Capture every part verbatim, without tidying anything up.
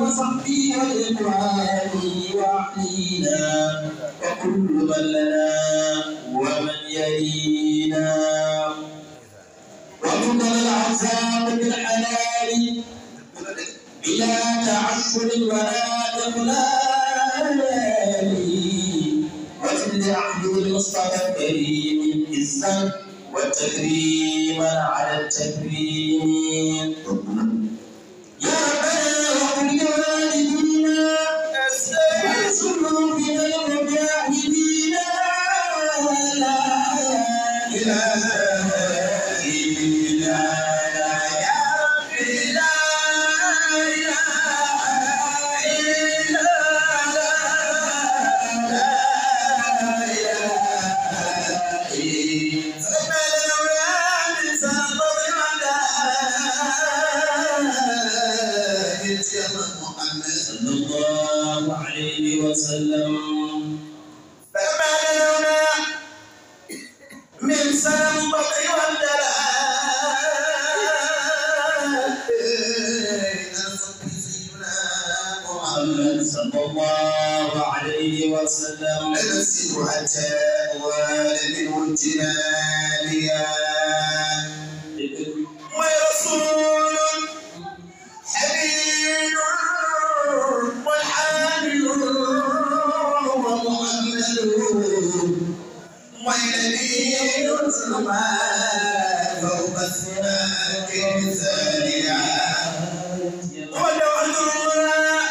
وصحبه وإخوانه وأهلينا وكل من لنا ومن يلينا. وارزقنا الأرزاق بالحلال بلا تعسر ولا إغلال. وزد لأحمد المصطفى الكريم عزا وتكريما على التكريم. يا ربنا واغفر لوالدينا وارزقهم في المجاهدين. لا إله إلا الله. يا ربي لا إله إلا الله. لا إله إلا الله. صلى الله عليه وسلم. فما بلغنا من سنة البطر والدلال. محمد صلى الله عليه وسلم. أنسه حتى أوال منه الجنان. يا رسول حبيب والحامل ومحمد والنبي يرسل ما فوق السماء مثاليا. ولو أن الله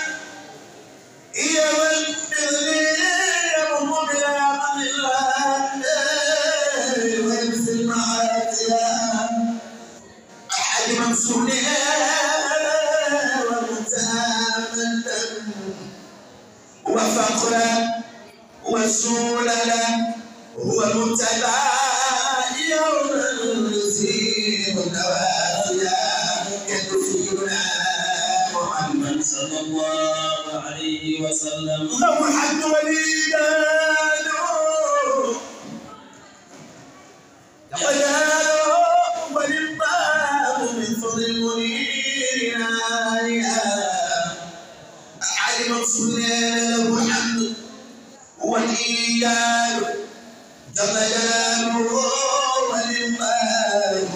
يا من بذني يمر بلا من الله ويرسل معاتيا. الحاج منصور ومتاملا وفقرا وسللا هو متبع يوم يزيد النوازل كنبينا محمد صلى الله عليه وسلم. لو حد وليدان وجلاله ولله من فضل المنير عاليا. علم سليمان له الحمد والإيجاد جل جلاله ولله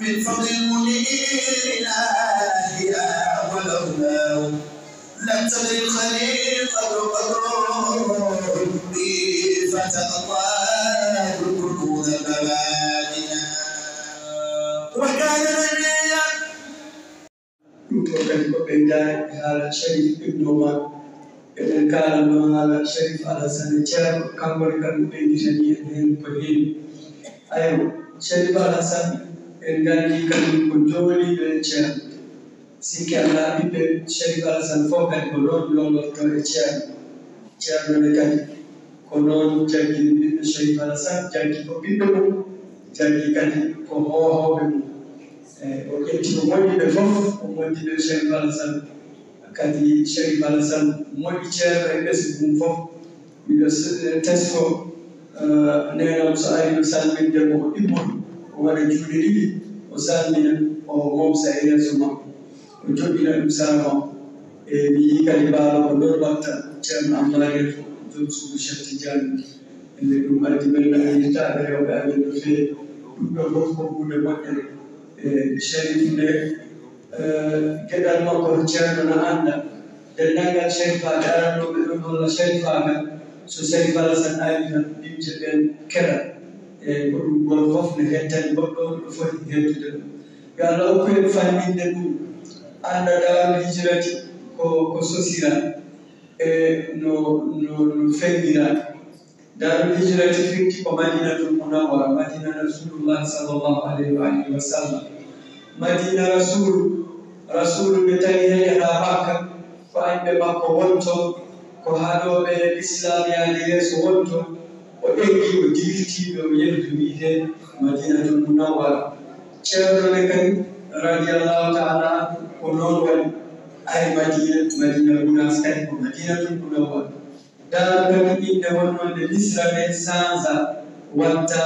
من فضل المنير عاليا. ولولاه لم تدر الخليقة قدره به فتى الله الكنوز المبادئ وكان نبيا. Ɗum ɗo kadi ko ɓeydaare e haala Sharif Ibn Omar. Eɗen kaalanno haala Sharif Alassane e Ceerno, kanko ne kadi o ɓeyditanii en heen ko heewi. Aywa, Sharif Alassane, en nganndii kadi ko jooliiɗo e Ceerno. Sikke alaa, ɓiɓɓe Sharif Alassane fof kadi ko noon lomlotoo e Ceerno. Ceerno ne kadi ko noon jaggini ɓiɓɓe Sharif Alassane, jaggi ko ɓiɓɓe mum, jaggi kadi ko hohooɓe mum. E, o ƴetti ko moƴƴi ɓe fof, o moƴƴi ɓe Sharif Alassane. Kadi Sharif Alassane moƴƴi Ceerno e ɓesngu mum fof. Miɗo s-, tesko, eh, neenam so ari o salminde mo, o ɗimmoto, o waɗa juuɗe ɗiɗi, o salmina, o momsa e yeeso makko, o joɗɗina ɗum sara makko. E mi yii kadi mbaalo ko noon watta Ceerno Ammaari en fof, joom suudu Cheikh Tidiane. Ende ɗum addi men no yirtaaɓe rewɓe amen no feewi. Ɗum ɗo fof ko huunde moƴƴere. E Sharif nde Eh, geɗal makko ko Ceerno na annda. Denndaangal Sharifaaɓe arannooɓe ɗoon holla Sharifaagal, so Sharif Alassane ari tan, limce ɓeen keɗa. E ko ɗum gooto fof ne hettani goɗɗo, no foti hettude ɗum. Yo Allah okku en faaminde ɗum, annda Daarul Hijrati ko, ko sosiraa, e no, no, no fenngiraa. Daarul Hijrati firti ko Madinatul Munawwara, Madina Rasulullah sallallahu alayhi wa alihi wa sallam. Madina Rasul, Rasul ɓe tawi heƴataa Makka, ko añɓe makko wonto, ko haɗooɓe Lislaam yaade yeeso wonto, o eggi, o diifti ɓe, o yehi to wiyetee Madinatul Munawwara. Ceerno ne kadi, radiyallahu ta'ala anhu, ko noon waɗi, ari Madina, Madina Gunaas kadi ko Madinatul Munawwara. Daaru kadi innde wonnoo nde Misra nde sansa watta,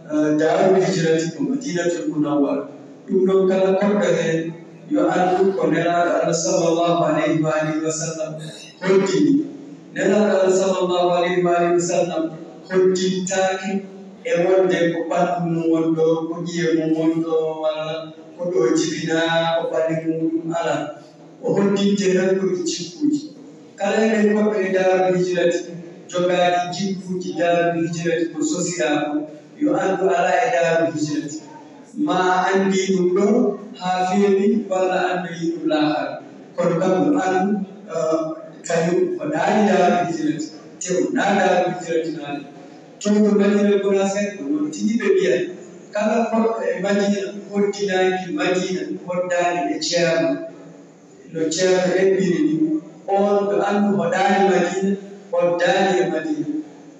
eh, Daarul Hijrati ko Madinatul Munawwara. Ɗum ɗoon kala koɗɗo heen Yo anndu ko Nelaaɗo Allah sallallahu alayhi wa alihi wa sallam hoddini. Nelaaɗo Allah sallallahu alayhi wa alihi wa sallam hoddintaake e wonde ko ɓanndu mum woni ɗo, ko ƴiye mum woni ɗo, walla ko ɗo jibinaa, ko ɓalli muɗum alaa. O hoddinte tan ko e jikkuuji. Kala eɗen koɗɗo e Daarul Hijrati, jogaaɗi jikkuuji Daarul Hijrati ko sosiraa ko, yo anndu alaa e Daarul Hijrati. Ma a anndi ɗum ɗo haa feewi, walla anndoyi ɗum laakara. Kono kam yo anndu, eh, kañum ko naani Daarul Hijrati, te o naa Daarul Hijrati naani. Toon to Madina Gunaas kadi ko noon tigi ɓe mbiya. Kala koɗɗo e Madina, hoddinaaki Madina, hoddaani e ceerno. No ceerno hebbiri ni, oon ɗo anndu hoɗaani Madina, hoddaani e Madina.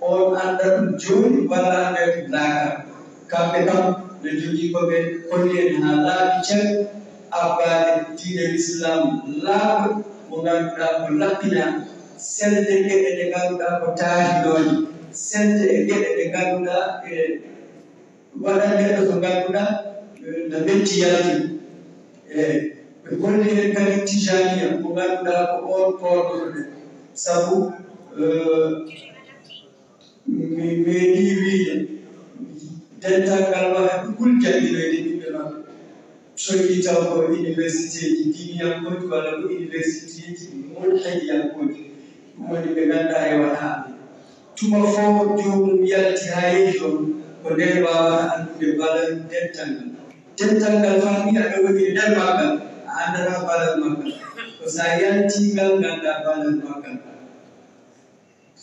Oon annda ɗum jooni, walla annda ɗum laakara. Kamɓe kam, ɓe njogii ko ɓe kolli en haa laabi ceer, abbaade diine Lislaam laaɓɗo, mo ngannduɗaa ko laɓɓinaa, selde geɗe ɗe ngannduɗaa ko taahinooje, selde e geɗe ɗe ngannduɗaa e waɗa neɗɗo so ngannduɗaa, eh, na metti yaltude. Eey, ɓe golli heen kadi Tijaniya, mo ngannduɗaa ko oon koorɗoto ɗen. Sabu, eh, mi meeɗii wiyde, dental ngal waɗa ɗugol jannginooyde ɓiɓɓe maɓɓe. Soñi taw ko universitéeji diiniyankooji walla ko universitéeji mulhidiyankooji. Ɗum woni ɓe nganndaa e waɗa hannde. Tuma fof joomum yalti haa yehi toon, ko ndeen waawata anndude valeur dental ngal. Dental ngal faa ni aɗa woni e nder maggal, a anndataa valeur maggal. Ko so a yaltii ngal, nganndaa valeur maggal.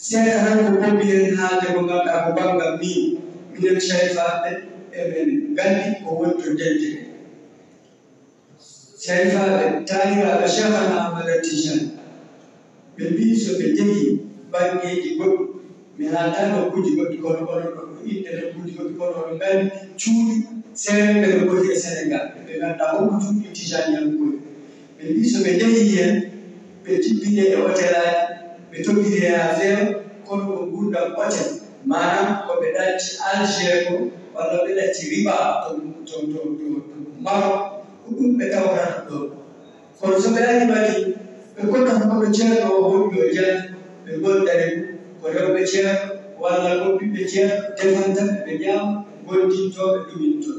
Seeɗa tan ko bobbi heen haalde ko ngannduɗaa ko banngal nii, minen Sharifaaɓe emen nganndi ko woni to dental. Sharifaaɓe, taaniraaɓe Cheikhana Ahmada Tijani, ɓe mbii so ɓe njehii banngeeji goɗɗi, mi haaltaa nokkuuji goɗɗi, kono onon ɗo ko innde nokkuuji goɗɗi, kono oɗon nganndi cuuɗi seeɗa ɓe no poti e Senegaal, ɓe nganndaa holko cuuɗi Tijaniyankooɓe. Ɓe mbii so ɓe njehii heen, ɓe jippinee e otelaaji, ɓe togiree haa feewa, kono ko nguurndam otel, maanaam ko ɓe ɗacci Alger ko, walla ɓe ɗacci riba to, to, to, to, to Maroc, ko ɗum ɓe tawrata ɗoon. Kono so ɓe arii Madina, ɓe koddata hoto ceerno o woni yo jal, ɓe ngondani ko rewɓe ceerno, walla ko ɓiɓɓe ceerno, defanta ɓe, ɓe ñaama, ngondintoo, ɓe ɗumintoo.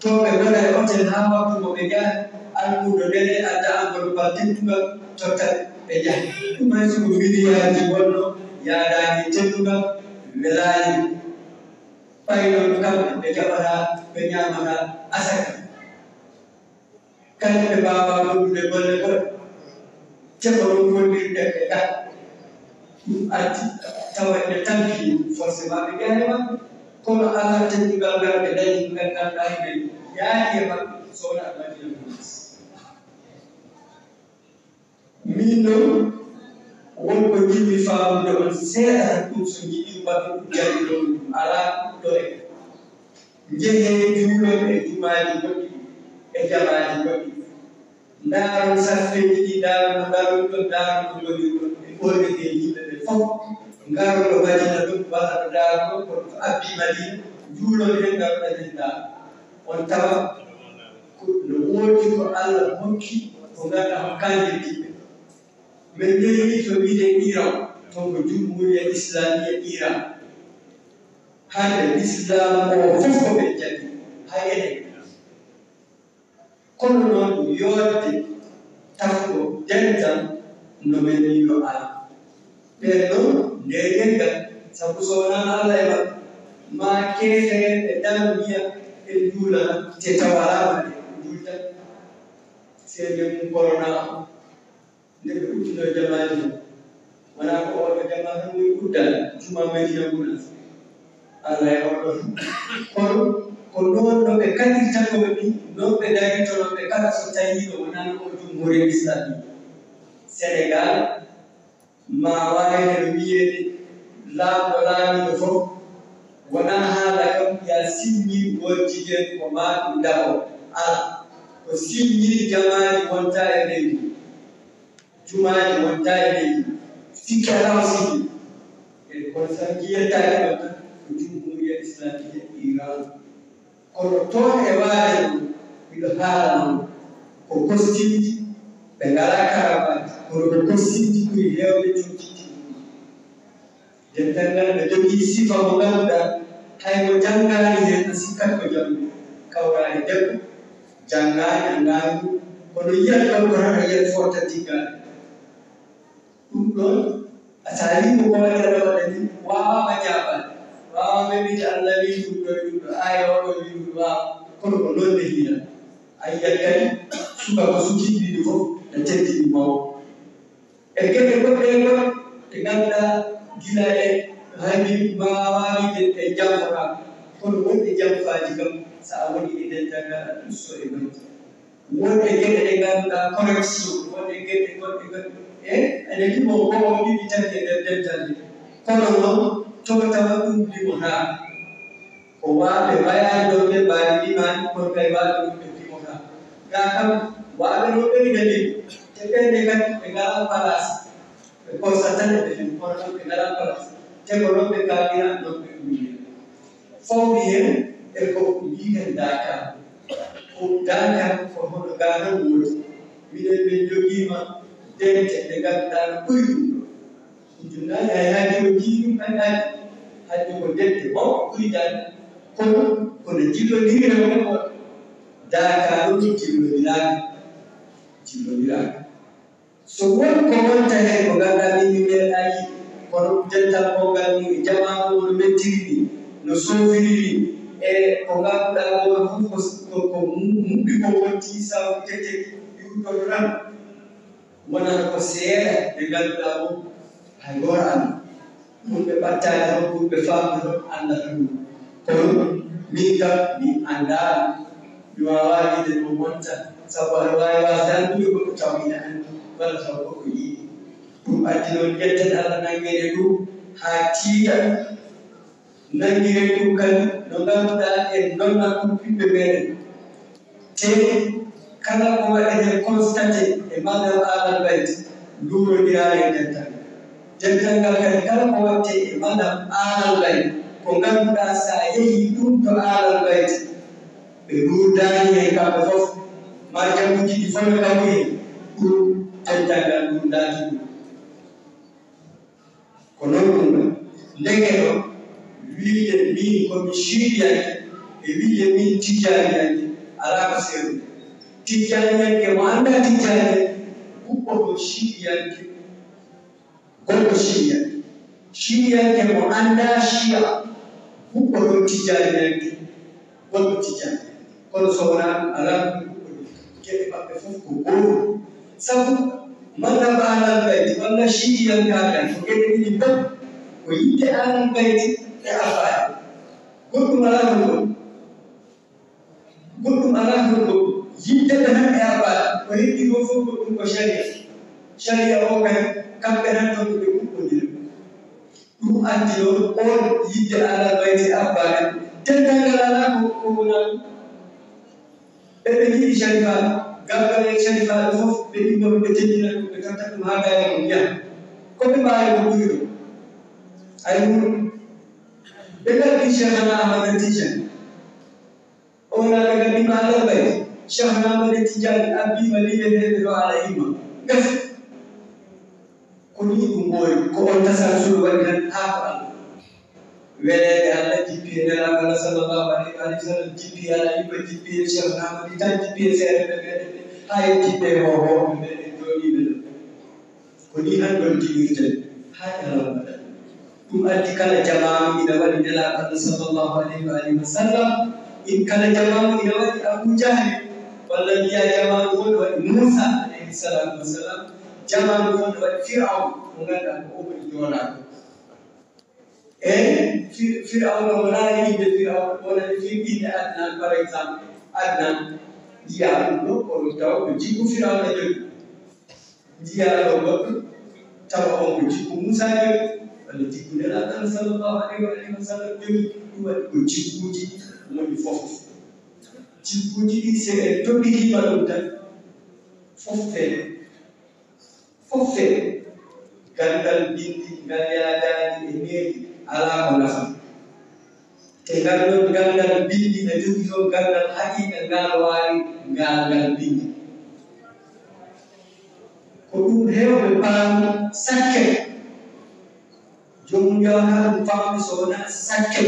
To ɓe ngona e otel haa waktu mo ɓe njaha, almuudo nene adda enveloppal teddungal totta ɓe, ɓe njaha. Ɗum hay so ko miliyaaji wonno, yaadaani e teddungal, welaani. Ɓay noon kamɓe ɓe jaɓataa, ɓe ñaamataa asaka. Kadi ɓe mbaawaa noddude golle goɗɗe. Te ko ɗum wonirde ɓe ngaa. Ɗum addi tawa ene tampi forcément ɓe njaha e maɓɓe. Kono alaa teddungal ngal ɓe dañi, ɓe nganndaa ɓe yaadi e maɓɓe so wonaa Madina Gounass. Min noon, won ko njiɗmi faamude on seeɗa tan, ɗum so njiɗi mbaɗu ɗum janngi ɗo ɗum alaa ɗo e. Njehee njuulon e jumaaji goɗɗi e jamaaji goɗɗi. Ndaaron saffeeji ɗi, ndaaron no ngarori ɗon, ndaaron no ngoniri ɗon. Ɓe ɓorni ɓe yimɓe ɓe fof. Ngaron ɗo Madina ɗon, walla ɗo ndaaron ɗon, kono ko abbi Madina, njuulon heen, ngaron ɗon heen ndaaron. On tawa ko no woodi ko Allah hokki, ko ngannduɗaa ko kañum e yimɓe. Min njehi to wiyde Iran, toon ko Jumhuriya Islamiya Iran. Hannde Lislaam o fof ko ɓe jaggi, hay enen. Kono noon yooɗde tafgo dental no men ni no alaa. Ɓeen noon nde ngenngal, sabu so wonaano Allah e maɓɓe, ma keefee ɓe daro mbiya ɓe njuulana, te tawa alaa maɓɓe, ɓe njuulta. Seede mum corona o. Nde ɓe uddino jamaaji o, wonaa ko oɗo jamaa tan woni uddal, juma Madina Gounass. Allah e oɗo. Kono ko noon no ɓe kaɗirta ɗo ni, noon ɓe darirta, noon ɓe kaɗa so tawii ɗo wonaano o jumhuriya islami. Senegal, ma waawi heen wiyeede laamɗo laamiiɗo fof, wonaa haala kam ya sinñin won jigen ko maa ɗum daro. Alaa. Ko sinñin jamaaji wonta e leydi. Jumaaji wonta e leydi, sikke alaa o sikki. E kono so a jiyattaake ɗon tan, ko Jumhuriya Islamiya Iran. Kono toon e waade ɗum, miɗo haalana on, Ko kostiiji, ɓe ngalaa karamaaji, kono ko kostiiji ɓuri heewde cootiiji. Dental ngal no jogii sifa mo ngannduɗaa, hay mo janngaani heen a sikkat ko janngo, kawraani debbo, janngaani, anngaani ɗum, kono yiyat gorko tan a yiyat fota tiggaani. Ɗum ɗoon, a tawi ko waɗata waɗa ni, waawaama jaabaade, waawaama wiide Allah wii ɗum ɗo e ɗum ɗo, aaya oo ɗo wii ɗum ɗo, waawa, kono ko noon ne hiila. A yiyat kadi suka ko sukiiɗi ɗi fof, no teddini mawɗo. E geɗe goɗɗe e goɗɗe ɗe ngannduɗaa gila e hay mi waawaani ɗe, ɗe njanngoɗaa, kono wonɗe jamfaaji kam, so a woni e dental ngal a ɗusto e majji. Wonde geɗe ɗe ngannduɗaa correction, wonde geɗe goɗɗe goɗɗe. E ene limo ko o ɗiɗi tati e nder dental nde. Kono noon, to tawa ɗum limotaaka. Ko waaɓe mbayaani ɗoon ɓe mbaadi limaani, kono kay waaɓe ɗum ɓe limotaaka. Ngaa kam, waaɓe ɗoon ɓe ina limo. Te ɓeen ne kadi ɓe ngalaa palaas. Ɓe korsa tan e ɓe limo, kono noon ɓe ngalaa palaas. Te ko noon ɓe kaalira, noon ɓe ɗumira. Fawri heen e ko mbiyen Dakar. Ko Dakar ko hono ngaa tan woodi. Minen min njogiima dente ɗe ngannduɗaa no ɓuri ɗum ɗo. Ɗum naani hay hannde o jii ɗum hay hannde. Hannde ko dente mawɗo ɓuri daande. Kono kono jillondiri tan woni ɗo. Dakar ɗum jillondiraaka. Jillondiraaka. So won ko wonta heen ko ngannduɗaa min mi meeɗaa yiide, kono dental kongal mum e jamaanu o no mettiri ni, no soofiri ni, e ko ngannduɗaa oon fof ko, ko, ko mu-, muɓɓi ko wonti sabu tete yuurtoto tan. Wonata ko seeɗa ɓe ngannduɗaa o hay gooto anndaa. Ɓurɓe ɓattaade toon, ɓurɓe faamde toon, anndata ɗum. Kono min kam, mi anndaano. Mi waawaa wiide ɗum wonta, sabu aɗa waawi waasde anndude goɗɗo tawa ina anndi, walla tawa goɗɗo yiɗi. Ɗum addi noon, ƴetten Allah nanngere ɗum haa tiiɗa. Nanngiren ɗum kadi no ngannduɗaa en ndonnat ɗum ɓiɓɓe meeɗen. Te kala ko waɗetee constaté e madhab Ahlal Bayt, luurondiraani e dental. Dental ngal kadi, kala ko waɗetee e madhab Ahlal Bayt, ko ngannduɗaa, so a yehii ɗum to Ahlal Bayt, ɓe luurdaani heen kamɓe fof, marjamuuji ɗi fof no kawri heen, ɗum dental ngal luurdaaki ɗum. Ko noon ɗum waɗi. Ndeke noon, wiyde miin ko mi ciidiyanke e wiyde miin tijjaaniyanke, alaa ko seerunde. Tijjaaniyanke mo anndaa tijjaaniyanke, huɓɓoto ciidiyanke, goɗɗo ciidiyanke. Ciidiyanke mo anndaa ciya, huɓɓoto tijjaaniyanke, goɗɗo tijjaaniyanke. Kono so wonaa ɗum, alaa ɗum huɓɓoto. Geɗe maɓɓe fof ko gootum. Sabu, madhab Ahlal Bayti walla ciidiyankaagal ko geɗe ɗiɗi fof, ko yiɗde Ahlal Bayti e abbaade. Goɗɗum alaa toon ɗoon. Goɗɗum alaa toon ɗoon. Yiɗde ɓe tan e abbaade. Ko heddii ɗoon fof ko ɗum ko sharia. Sharia o kadi, kamɓe tan toon ɓe kuɓɓondira. Ɗum addi noon oon yiɗde Ahlal Bayti abbaade. Denndaangal alaa ko, ko wonaa ɗum. Ɓe ɓe njiɗi Sharifaaɓe, gargal e Sharifaaɓe fof, ɓe ɗimmori, ɓe teddina ɗum, ɓe totta ɗum haa gaaya mum yaha. Ko ɓe mbaawi ko ɓuri ɗum. Ay mum, ɓe ngaddi Cheikhana Ahmada Tijani. O wonaa ɓe ngaddi ma Ahlal Bayti. Cheikhana Ahmada Tijani abbiima liɓe heɓe ɗo ala imma. Gasi. Ko nii ɗum ɓooyi, ko on tasalsul waɗi tan haa ko Allah. Weleede Allah jippi e Nelaaɗo Allah sallallahu alayhi wa sallam, jippi e Alla yimɓe, jippi e Cheikh Ahmad Tijaan, jippi e seeɗa ɓe meeɗen ɓe, haa e jippi e hohooɓe meeɗen jooɗiiɓe ɗo. Ko nii tan ɗon timirten haa ñalawma ɗan. Ɗum addi kala jamaanu ina waɗi Nelaaɗo Allah sallallahu alayhi wa alihi wa sallam, in kala jamaanu ina waɗi Abu Jahli, walla mbiyaa jamaanu fof no waɗi Muusa alayhi salaatu wa salaam, jamaanu fof no waɗi Firawna, mo ngannduɗaa ko o woni joolaaɗo. E Fi-, Firawna, wonaa e innde Firawna, wonaa e fi-, innde Adnan, par exemple. Adnan, njiyaa ɗum ɗo, kono tawa ko jikku Firawna jogii. Njiyaa ɗo goɗɗo, tawa on ko jikku Muusa jogii, walla jikku Nelaaɗo Allah sallallahu alayhi wa alihi wa sallam jogii. Ɗum waɗi ko jikkuuji woni fof. Jikkuuji ɗi, so en toppitiima ɗum tan, fof feere. Fof feere. Ganndal binndi ngal yaadaani e needi, alaa ko nafa. Te ngal noon, ganndal binndi no jogii toon ganndal haqiiqa, ngal waawi ngal, ngal binndi. Ko ɗum heewɓe paami sakke. Joomum yawata ɗum famɗi so wonaa sakke.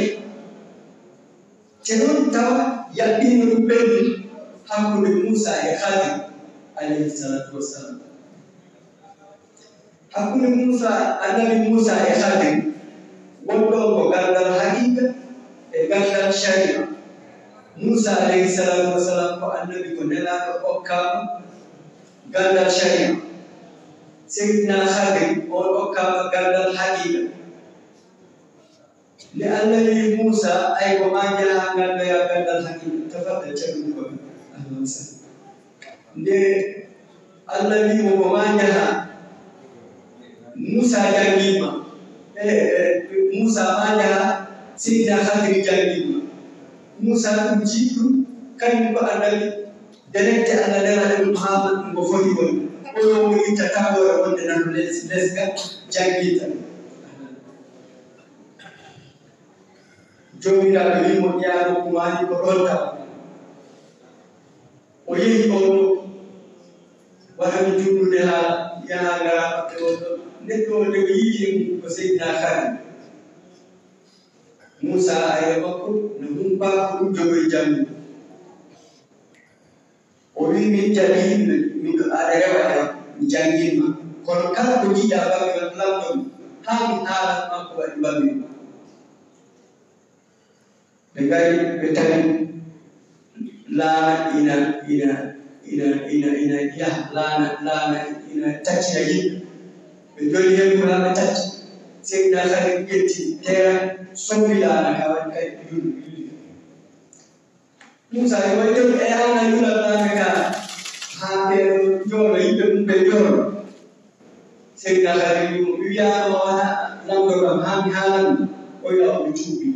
Te noon tawa yaɓɓiino ɗum ɓenni hakkunde Muusa e Khadir, alayhi salaatu wassalam. Hakkunde Muusa, annabi Muusa e Khadir, won ɗon ko ganndal haqiiqa e ganndal sharia. Muusa, alayhi salaatu wassalam, ko annabi, ko nelaaɗo, okkaama ganndal sharia. Seydina Khadir, on okkaama ganndal haqiiqa. Nde Allah wiyi Muusa, "Ay ko maa njaha nganndoyaa ganndal haqiiqa, tafaddal, caɗu ko." Ahlan wa sahlan. Nde Allah wiyi mo, "Ko maa njaha," Muusa janngin ma. E, e, Muusa, "Maa njaha," Seydina Khadir janngin ma. Muusa ɗum jiɗɗum, kañum ko annabi, direct Allah nelaaɗo ɗum haala ɗum ko foti woni. Oyo mo itta tagoore wonde nano les, les ga jannginta. Joomiraaɗo wi'i mo, "Ƴeewa nokku maa ni ko ɗoon tawa." O yehi ɗoon ɗo, wara mi juulnude haa yaha ngara ɓatte on ɗo. Neɗɗo o nde o yiiti e mum ko Seydina Khadir. Muusa ari e makko, no humpaa ko ɗum jogoyi janngude. O wi'i, "Min jaɓi, miɗo aɗa rewa e mi janngin ma. Kono kala ko njiɗɗaa bannge lamɗo mi, haa mi haalan ma ko waɗi bannge ma." Ɓe ngari, ɓe tawi laana ina, ina, ina, ina, ina yaha, laana, laana ina taccina yimɓe. Ɓe njoli heen ko haa ɓe tacci. Seydina Khadir ƴetti teera, sombi laana ka, waɗi kay yulli, yulli. Muusa e waɗi ɗum e ana yula laana ka, haa ɓe njoolo, yimɓe mum ɓe njoolo. Seydina Khadir wiyi mo, "Mi wiyaano wata lamɗo kam haa mi haalan mo." O wiya, "O mi tuubi.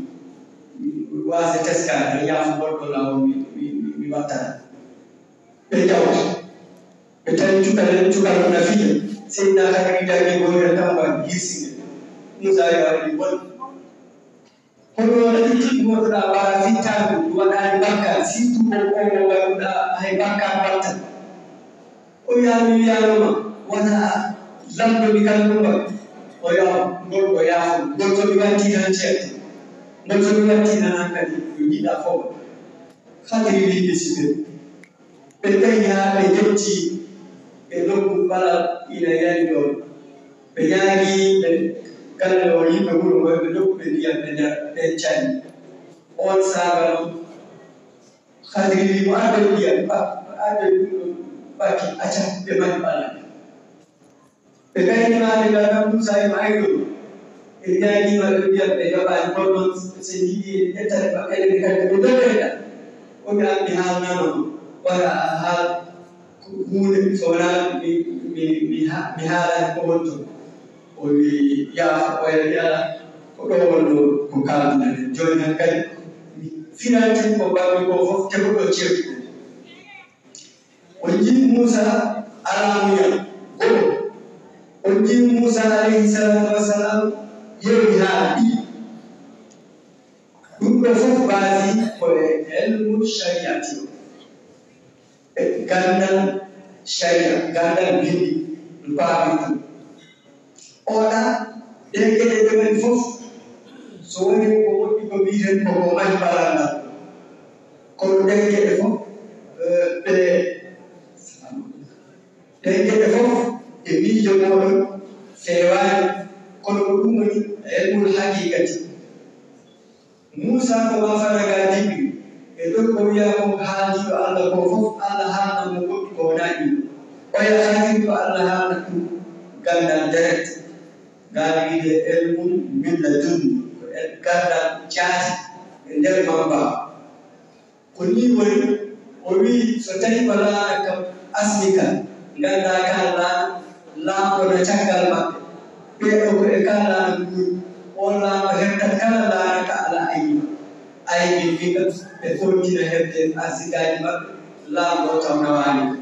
Mi waasa teskaade, yaafo goɗɗo laawol mi, mi, mi, mi wattata." Ɓe jawta. Ɓe tawi cukale, cukalo na fija. Seydina Khadir jaggi goonga tamba hirsinde. Muusa wiya, "Waɗi ɗum boni." Hono wona itti motoɗa mbaara fittaandu, ɗum waɗaani bakkaat, surtout ko o mo ngannduɗaa hay bakkaat watta. O wiya, "Mi wiyaano ma, wona lamɗo mi kala ɗum waɗ." O wiya, "Ngol ko yaafo, ngol so mi watti tan ceerti, ngol so mi watti tan hankadi, ko njiɗɗaa fof." Kadi wiɗde sibir. Ɓe tawi haa ɓe njetti ɓe nokku balal ina yani ɗoon. Ɓe ñaagi yimɓe galle o, yimɓe wuro ngo, ɓe ndokku ɓe ndiyam ɓe ndara, ɓe cani. Oon saanga noon, Khadri wi mo, "Addoy ndiyam, ba-, addoy ɗum ɗo bakki, acca ɓe mari balal." Ɓe kayni maande ngal kam, Muusa e mo ayno. Ɓe ñaagiima ɗo ndiyam, ɓe njaɓaani. Kono noon, so njiɗi en ƴettata maɓɓe, enen kadi ɓe ndokkeyɗa. O wi, "Aan mi haalnano, wata a haal huunde so wonaa mi, mi, mi ha-, mi haalaani ko woni toon." O wi, "Yaafo, oya yala, ko ɗo wonno ko kaalduɗen. Jooni han kadi, mi finante ko mbaɗmi ko fof, te ko ɗo ceertuɗen." O njii Muusa alaa muñal goɗɗo. O njii Muusa alayhi salaatu wa salaam heewi haala ɗiɗi. Ɗum ɗo fof baasi ko e elmu shariati o. E ganndal sharia, ganndal bindi, no paami ɗum. Oɗa, ɗee geɗe ɗe waɗi fof, so woni ko moƴƴi ko mbiiten ko ko mari balal ngal. Kono ɗee geɗe fof, eh, ɓe, ɗee geɗe fof e miijo mooɗon feewaani, kono ko ɗum woni ilmul haqiqati. Muusa ko ma fanaga Jibril, e ɗon ko wiya ko haaldiiɗo Allah ko fof, Allah haalna mo goɗɗum ko wonaa ɗum. Oya Khadiri ko Allah haalna ɗum ganndal direct. Ngal wiyde ilmun min ladunni, ko el-, ganndal jaati e nder mamba. Ko nii woni, o wii, so tawii ko laana ka asli ka, nganndaa ka laana, laamɗo na caggal maɓɓe. Ɓee ɗoo ko e ka laana nguuri. Oon laamɗo heɓtat kala laana ka alaa aybi. Aybi fika, ɓe kontina heɓde arsikaaji maɓɓe, laamɗo taw nawaani ka.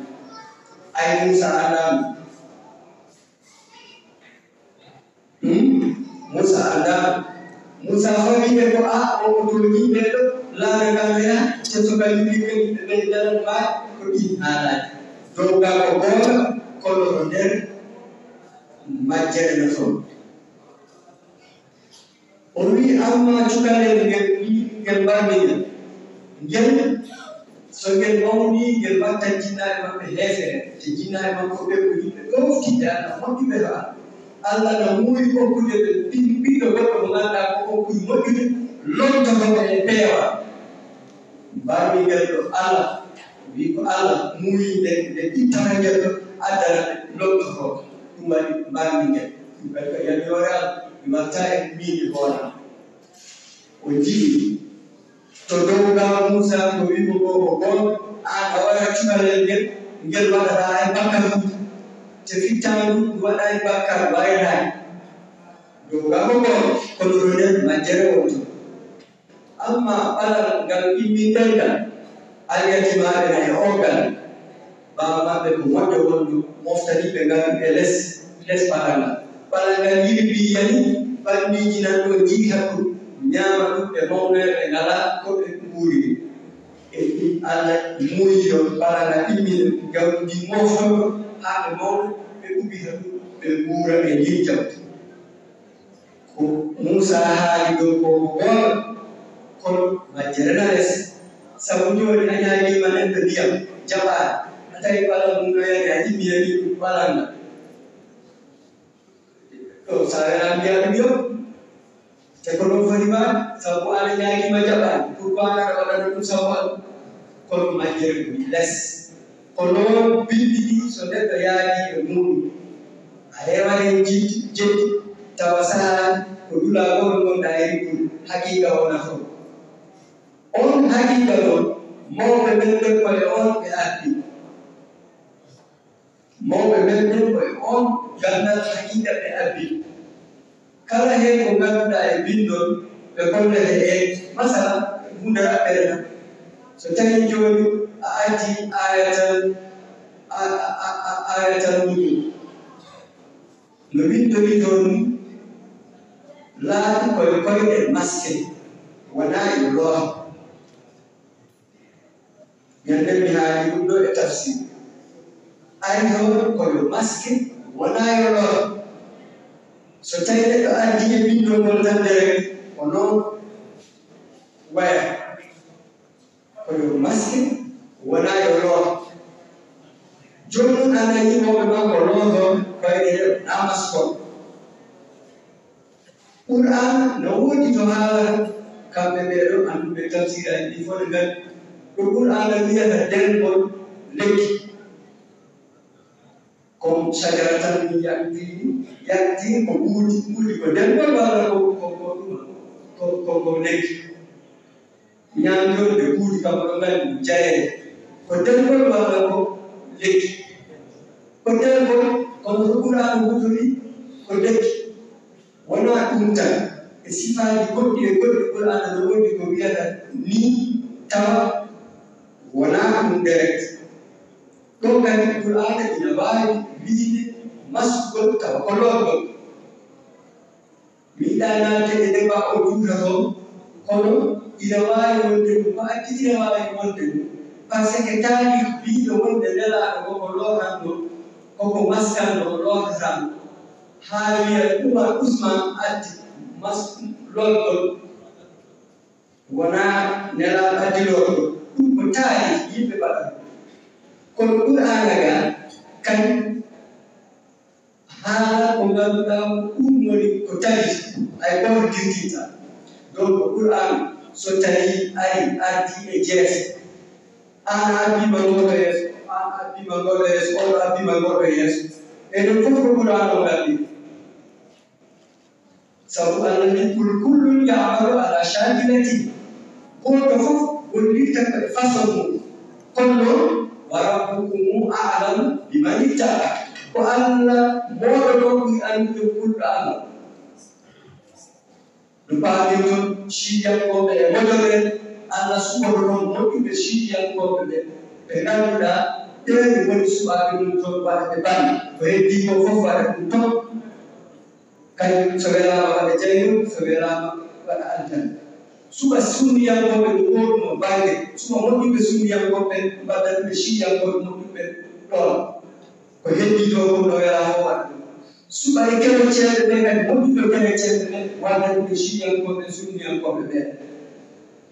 Ay Muusa anndaa ɗum. Hmm? Muusa anndaa. Muusa fawi ɓe ko, "A, o, o tooñii ɓe ɗo, laana ka mena, te so ka yimɓe kadi ɓe ɓe daran maa, ko ɗi haalaaji." Dow ga ko goonga, kono ko nder majjere no toon. O wi'i, "Amma cukalel ngel, ngel mbarmi ngel, ngel, so ngel mawnii, ngel wattan jinnaaɓe maɓɓe heefeere, e jinnaaɓe makko ɓe ko yimɓe ɗoftiiɓe Allah, moƴƴuɓe to Allah. Allah na muuyi okkude ɓe ɓi-, ɓiɗɗo goɗɗo mo ngannduɗaa ko on ɓuri moƴƴude, lontotoo ɓe e peewal." Mbarmi ngel ɗo Allah, wi ko Allah muuyi nde, nde ittata ngel ɗo, addana ɓe lontotoo. Ɗum waɗi mbarmi ngel. Ɗum kadi ko yamiroore Allah, mi watta e miiji hoore am. O jiɗi to dow ngal Muusa ko wi'ugo ko goonga, aan a wara cukalel ngel, ngel waɗataa hay bakkaruuji. Te fittaandu ndu waɗaay bakkar, waylaay. Dow ngal ko goonga, kono ɗo nder majjere wonti. Amma ɓalal ngal imminɗen ngal, alyatimaaɓe na e oggal, baaba maɓɓe ko moƴƴo wonɗo, moftaniiɓe ngal e les, les ɓalal ngal. Ɓalal ngal yiɗi mbiyi yani, banndiji nan ɗo njiiha ɗum, ñaama ɗum, ɓe mawnoya, ɓe ngalaa ko ɓe nguuriri. E ɗum Allah muuyi yo ɓalal ngal immina, jawdi ndi moftoto haa ɓe mawna, ɓe ubbita ɗum, ɓe nguura e ndiin jawdi. Ko Muusa haali ɗo ko goonga, kono majjere na les. Sabu jooni a ñaagiima neɗɗo ndiyam, jaɓaani. A tawi ɓalal mum no yani, a imminanii ɗum ɓalal ngal. Ɗo, so a welaa mbiyaa ɗum yo. Te ko ɗum foti waɗde, sabu aɗa ñaagiima jaɓaani. Pourquoi aɗa waɗana ɗum sabu Allah? Kono majjere ko les. Ko noon binndi ɗi, so neɗɗo yaadii e muuɗum, a heewat heen jiɗde, jeɗɗi, tawa sahaani ko dulaa gooto ngonɗaa e rikkude, haqiiqa wona fof. Oon haqiiqa noon, mawɓe men ɓen ko e oon ɓe ardi. Mawɓe men ɓen ko e oon ganndal haqiiqa ɓe ardi. Kala heen ko ngannduɗaa e binndol, ɓe kollete e, masala, huunde raɓɓere tan. So tawii jooni a addi ayatal, a, a, a, a, ayatal wujud, no winndori toon, laaɓi koye koyɗe maske, wonaa e looha. Ñande mi haali ɗum ɗo e tafsir. Ari noon ko yo maske, wonaa yo looha. So tawii neɗɗo ardi e binndol ngol tan direct, ko noon waya. Ko yo maske, wonaa yo looha. Jooni noon a nanii mawɓe makko lootooɓe koyɗe ɗe wonaa maskooɓe. Qur'aana no woodi to haalata, kamɓe ɓee ɗoo annduɓe tafsiiraaji ɗi fof ne nganndi. Ko Qur'aana wiyata dergol lekki. Ko shajaratan min yaqtiin, yaqtiin ko ɓuuɗi, ɓuuɗi ko dergol walla ko, ko, ko ɗum, ko, ko, ko lekki. Ñaamde on ɓe ɓuuɗi kam, oɗon nganndi ɗum, jayeede. Ko dergol walla ko lekki? Ko dergol, kono ko Qur'aana wuttori ko lekki. Wonaa ɗum tan, e sifaaji goɗɗi e goɗɗi Qur'aana no woodi ko wiyata nii, tawa wonaa ɗum direct. Ɗum kadi Qur'aana ina waawi wiyde maskugol tawa ko lootgol. Mi yiɗaa naatde e débat o juuta toon, kono ina waawi wonde ɗum, ko addi ina waawi wonde ɗum. Parce que taarih biiɗo wonde nelaaɗo koko lootanno, koko maskanno, lootatanno. Haa wiya Umar Usman addi mas-, lootgol, wonaa nelaaɗo addi lootgol. Ɗum ko taarih yimɓe mbaɗa. Kono Qur'aana ga, kañ haala ko ngannduɗaa ko ɗum woni ko tawi, hay gooto dirtinta. Donc, Qur'aana so tawi ari, ardi e jeese, aan a abbiima ngoo ɗo yeeso, aan a abbiima ngoo ɗo yeeso, oon abbiima ngoo ɗo yeeso. Enen fof ko Qur'aana o ngaldi. Sabu Allah ni, "Kul kullun ya'malu ala shakilati." Gooto fof gollirta ko e façon mum. Kono noon, "Wa rabbukumu a'lamu biman ittaqa." Ko Allah mooɗon ɓuri anndude kulɗo Allah. No paamirton, ciidiyankooɓe e moƴƴere, Allah suɓoto toon moƴƴuɓe ciidiyankooɓe ɓe, ɓe ngannduɗaa ɓeen woni suɓaaɓe mum toon, waɗa ɓe bannge. Ko heddii ko fof waɗa ɗum toon. Kañum so welaama waɗa jayru, so welaama waɗa aljanna. Suɓa sunniyankooɓe no gooduno bannge, suɓa moƴƴuɓe sunniyankooɓe, mbaɗa ɗum e ciidiyankooɓe moƴƴuɓe ɗoon. Ko heddii toon ko no welaa fof waɗa ɗum. Suɓa e kereceenɓe ɓe kadi, moƴƴuɓe kereceenɓe ɓe, walla e ɓe shiiyankooɓe, sunniyankooɓe ɓe.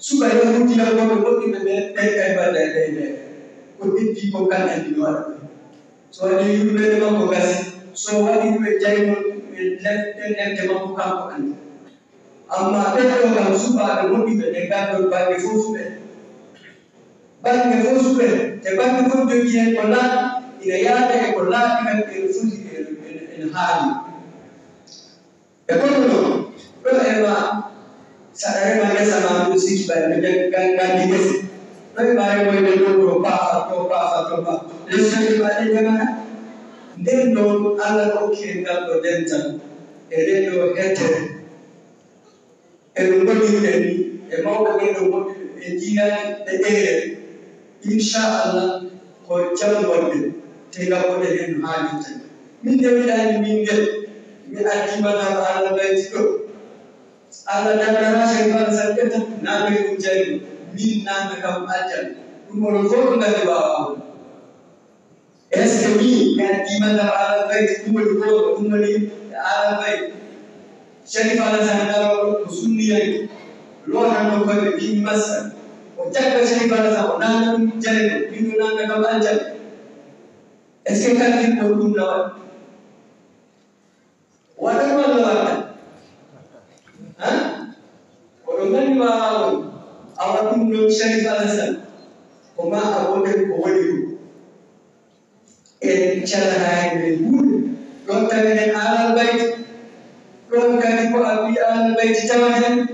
Suɓa e yahuudiyankooɓe moƴƴuɓe ɓe, ɓe kadi walla e ɓe ɓe. Ko heddi ko kan anndi no waɗa ɗum. So waɗi yurmeende makko gasi, so waɗi ɗum e jaynol, e lepte, lepte makko kanko anndi. Amma ɓen ɗoo kam suɓaaɓe moƴƴuɓe ɓe nganndon baŋŋe fof suɓe. Baŋŋe fof suɓe, e baŋŋe fof jogii heen ko laaɓi, ina yaada e ko laaɓi kadi ene foti, ene, ene, ene haani. E kono noon, ɗo e ma, saɗa rema ngesa ma, ɗum sikki ɓay ɓe ngan-, ngan-, nganndi ngesa. Ɗo e ma remoyde ɗo, ɗo paafa, ɗo paafa, ɗo paafa. Lesɗe ma ɗe njamata. Nden noon, Allah no okki en ngal ɗo dental. E nden ɗo hettere. E no ngonirɗen ni, e mawɓe ɓen no ngonirɗen, en jiilaani ɓe ɓeere. Inchallah, ko jam wonde, te ngam wonde heen no haanirta ni. Min de mbiɗa anndi min ngel, mi artii madhab Ahlal Bayti ɗo. Allah darnata Sharif Alasan ƴetta, naamnee ɗum jayno, min naamna kam aljanna. Ɗum onon fof ko nganndi waawaa on. Est-ce que min, mi addi madhab Ahlal Bayti, ɗum woni gooto, ɗum woni Ahlal Bayti? Sharif Alasan Daro ko sunniyanke, lootanno koyɗe, mbiimi massa. O jagga Sharif Alasan, o naamna ɗum jayno, min o naamna kam aljanna. Est-ce que kalfin ko ɗum na waɗi? Waɗan walla waɗan? Ha? Oɗon nganndi waawaa on. Awa ɗum noon Sharif Alasan, ko ma a woten ko woni ko. En calataa heen men huunde. Ɗoon tawi heen Ahlal Bayti. Ɗoon kadi ko a wii Ahlal Bayti tawa heen.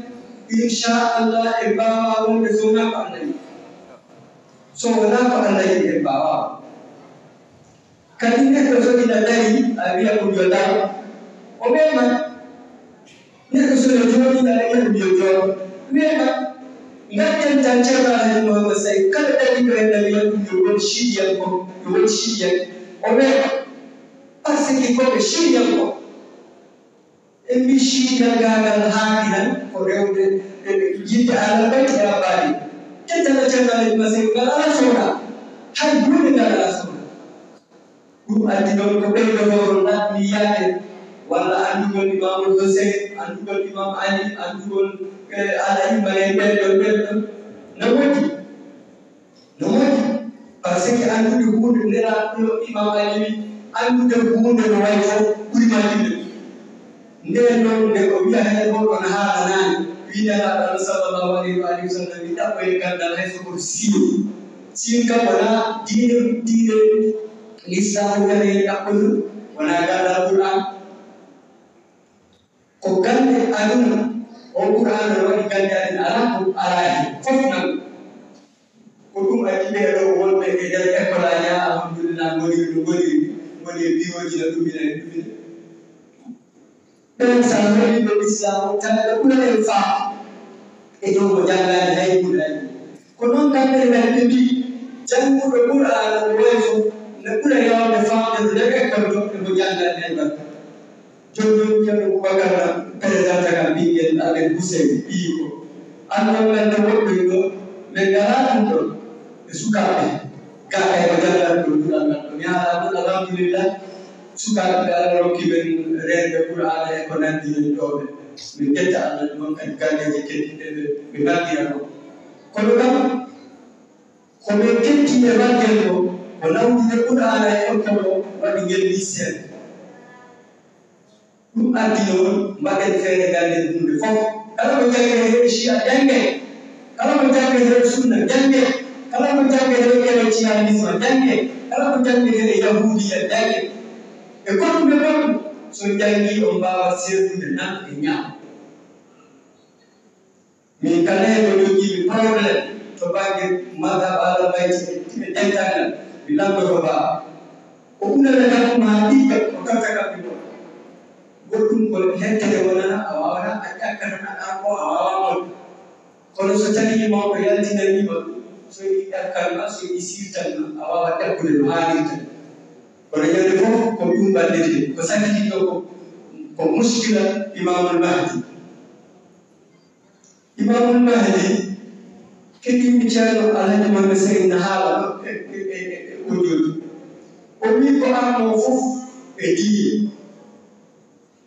Inchallah en mbaawaa wonde so wonaa ko Allah yiɗi. So wonaa ko Allah yiɗi en mbaawaa. Kadi neɗɗo so ina darii, a wiya ɗum yo daro, o meemat. Neɗɗo so no jooɗii, a wiya ɗum yo jooɗo, meemat. Ngadden tan Ceerno Alhaji Mouhammad Saïd, kala dariiɗo heen, a wiya ɗum yo won ciidiyanko, yo won ciidiyanke, o meemat. Parce que ko ɓe ciidiyanko. En mbii ciidiyankaagal haandi tan ko rewde e yiɗde Ahlal Bayti e rabbaade. Kettana Ceerno Alhaji Mouhammad Saïd ngal alaa sowna, hay huunde ngal alaa sowna. Ɗum addi noon ko ɓeydotooro natniyaade, walla anndugol Imaamul Hussein, anndugol Imaam Ali, anndugol, eh, al-a'imma en ɓen ɗon, ɓen ɗon. No moƴƴi, no moƴƴi, parce que anndude huunde, Nelaaɗo Imaam Ali wi, anndude huunde no wayi fof ɓuri majjude. Ndeen noon, nde o wiya heen on, on haalanaani, wii Nelaaɗo Allah sallallahu alayhi wa alihi wa sallam, mi ɗaɓɓoye ganndal hay so ko Siin. Siin kam wonaa diine, diine Lislaamu wiyata heen ɗaɓɓoyde, wonaa ganndal Qur'aan. Ko gannde aduna, on Qur'aan no waɗi gannde aduna, alaa ko alaa heen, fof nan. Ko ɗum addi ɓee ɗoo wonɓe e nder école aji, alhamdulillah, ngoniri no ngoniri, ngoni e birooji no ɗumina e ɗumina. Ɓen so a holiiɓe Lislaam o, tawi ɓe ɓura en faam e dow mo janngaani hay huunde hay huunde. Ko noon kamɓe ne kadi ɓe mbii, jannguɗo Qur'aana no wayi fof, no ɓura yaawde faamde nder école to e mo janngaani hay barka. Jooni noon, Ceerno Boubacar na présenta kam ɓinngel amen Huseyni, ɓiyi ko. Anndal ngal nde woɗɗoyi ɗo, min ngalaa ɗum ɗon e sukaaɓe. Gaa kay ko janngal ɗo duɗal ngal ɗo. Mi haala ɗum, alhamdulillah, sukaaɓe ɓe Allah rokki men reende Qur'aana e ko nanndi heen ɗo ɓe. Min ngetta Allah noon kadi galleeji keddiiɗe ɓe, ɓe nganndira ɗo. Kono kam, ko min ketti e waɗgel ko, ko nawdude Qur'aana e école o, waɗi ngel lycée. Ɗum addi noon, mbaɗen feere ngannden huunde fof. Kala ko janngee he Shia, janngee. Kala ko janngee he Sunna, janngee. Kala ko janngee he Chrétianisme, janngee. Kala ko janngee he Yahuudiya, janngee. E goɗɗum e goɗɗum, so janngii, on mbaawa seertude nan e ñaam. Min kala heen ko jogiimi problème to bannge madhab Ahlal Bayti e dental ngal, mi lamndoto baaba. O unana kam maa ɗigga, o totta kam mi ɗoo. Goɗɗum ko hettere wonana, a waawataa, a ƴakkataa, a ɗaɓɓo, a waawaa mon. Kono so tawii mawɗo yaltinanii ma, so yiɗi ɗakkal ma, so yiɗi siirtan ma, a waawaa ɗakkude no haanirta. Kono ñande fof ko ɗum mbaɗdetee, ko sakkitii ɗo ko, ko muskila Imaamul Mahdi. Imaamul Mahdi, keɗiimi Ceerno Alhaji Mamadou Sey na haala ɗo e, e, e, e, e audio ɗo. O wii ko arnoo fof e diine.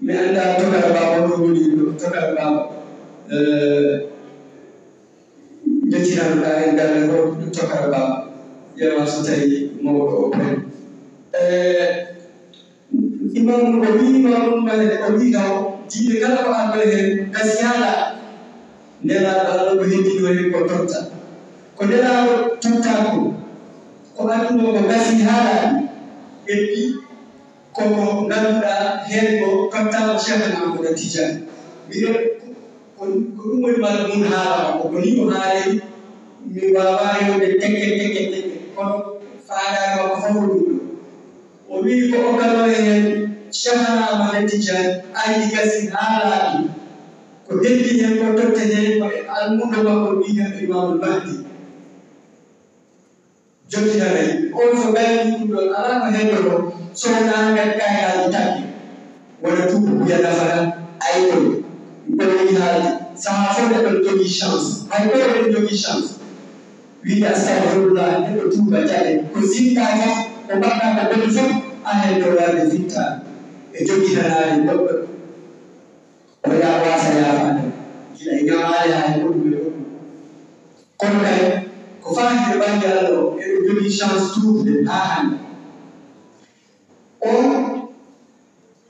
Mi anndaa Tokara Baaba, hono woni ɗo Tokara Baaba. Eh, njettinano ɗa e galle ko ɗum Tokara Baaba. Ƴeewa so tawi mawɗo o pen. Eh, Imam, o wi Imam Malik, o wi taw diine kala ko arɗo heen gasi haala. Nelaaɗo Allah ko heddi ɗo heen ko totta. Ko Nelaaɗo totta ko, ko adduno ko gasi haalaani. Eddi koko ngannduɗaa heen ko tottaama Cheikh Ahmad Tidiane. Miɗo, ko, ko ɗum woni maɗa mun haala o, ko ni o haaliri, mi waawaa rewde tekke, tekke, tekke, kono faandaare makko fof ko ɗum ɗo. O wii ko o galo heen Cheikh Ahmad Tidiane ari gasi haalaaki. Ko heddi heen ko tottete ko e almuudo makko wiyeteeɗo Imamul Mahdi. Jottinanay on so ɓayni ɗum ɗon alaa ko heddoto so wonaa ngal kaynaaji tagge. Wona tuuba wiya nafata ay koy. Ɗon woni haalde sahaa fof neɗɗo jogii chance. Hay koy eɗen jogii chance. Wiide astahfirullah neɗɗo tuuba jaɓe ko sintaaki ko mbaɗɗa ko boni fof a heddo warde sintaade e jogitanaade goɗɗo. Ko yaa waasa yaafaade gila e ñamaale haa e goɗɗum e goɗɗum. Kono kay ko faati e bannge Allah o eɗo jogii chance tuubude haa hannde. On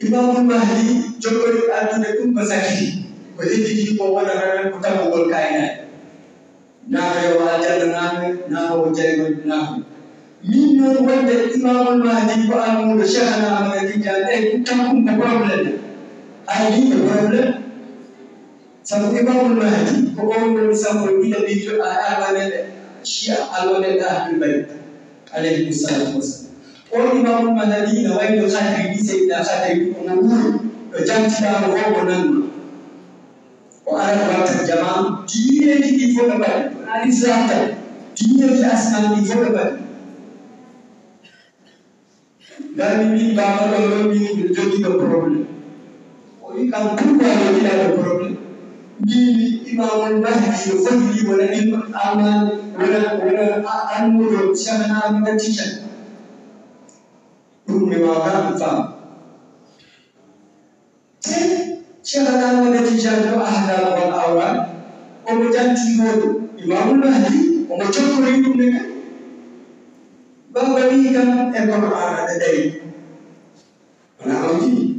Imamul Mahdi jokkori addude ɗum ko sakiti ko hedditi ko wonata tan ko tammugol kaynaade. Naata yo aljanna naata naata o jayno naata. Min noon wonde Imamul Mahdi ko almuudo Cheikhana Ahmada Tidiane ɓe ɗum tan ɗum ko problème. Ay ɗin ko problème. Sabu Imamul Mahdi ko on woni sappo e ɗiɗaɓijo a almaneɓe Shia almaneɓe Ahlul Bayt alayhimu salatu wassalam. On Imamul Mahdi na wayno Khadri ni Seydina Khadri omo wuuri ɗo jantiɗaano fof o nanno. O arat watta jamaanu diineeji ɗi fof no mbaɗi wona l'islam tan diineeji asnam ɗi fof no mbaɗi. Ngarmi min baba ɗo ɗo min ɓe jogii ɗo problème. O wi kam pourquoi ɓe jogii ɗo problème? Mbimi Imamul Mahdi no foti ɗi wona ɗin alman wona wona almuudo Cheikhana Ahmada Tidiane. Ɗum mi waawata ɗum faam. Te Cheikhana Ahmada Tidiane ɗo ahkam wal awran omo janti ɗo Imamul Mahdi omo jokkori ɗum ne kadi. Baba wi kam e kono an aɗa ɗayi. Wona on jii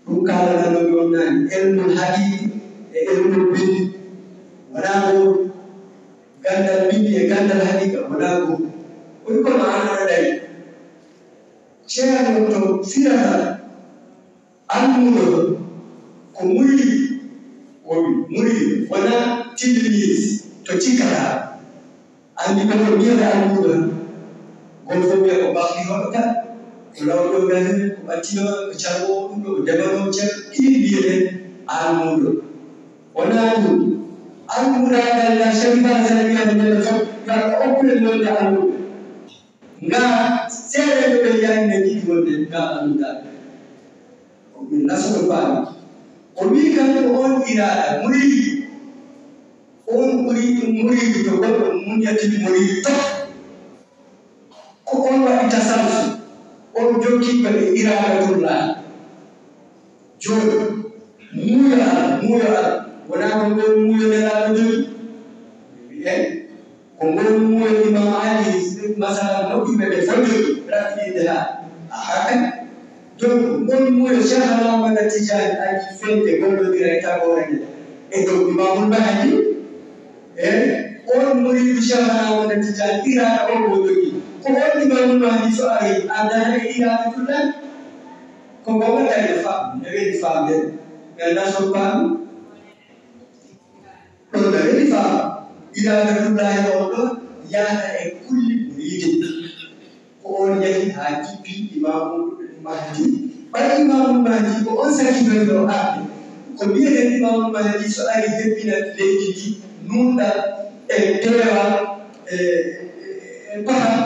ɗum kaalanano mi on naani elmul haqiqi e elmul bindi. Wona ko gandal bindi e gandal haqiqa wona ko. Woni kono an aɗa ɗayi. Ceerno to firata almuudo ko muriidi. Wowi muriidi wona tilmiis to cikkata. Anndi ko ko mbiyata almuudo tan. Gooto fof wiya ko bakri hoɗo tan ko lawɗo gasi ko ɓattino ko calmo ɗum ɗo ko ndemano ceer ɗiɗi mbiyete almuudo. Wona ɗum almuudagal ngal Sharif Al Azhar wiyata nde fof yo Allah okku en wonde almuudo. Nga seeɗa ɓe ɓe yaari ne jiɗi wonde nga annduɗaa. Min nasoto faami. O wii kam ko on iraada muriidi. On ɓuri ɗum muriidi to goɗɗo muññatin muriidi to. Ko on waɗi tasalsu. On jokki ko e iraadatullaahi. Jooni muuyo Allah muuyo Allah wonaa ko ngol muuyo nelaaɗo jogi. Eyi ko ngol muuyo imam ali masalan moƴƴuɓe ɓe fof jogi rafiɗinde haa. Aha kadi donc ngol muuyo Cheikh Alamada Tijani aji fende gollodira e tagoore nde e dow imamul mahdi. Eyi on muridu Cheikh Alamada Tijani iraɗa on mo jogi ko on imamul mahdi so ari andana e iraɗa tullani. Ko goonga tawi no faam no weli faamde mi anndaa so faami. Ɗum no weli faam iraadatullaahi on ɗo yahata e kulli muriidi. Ko on yahi haa jippi imaamu mahdi ɓay imaamu mahdi ko on sakitoyɗo arde. Ko mbiyeten imaamu mahdi so ari hebbina leydi ndi nunɗal e peewal e e pahal.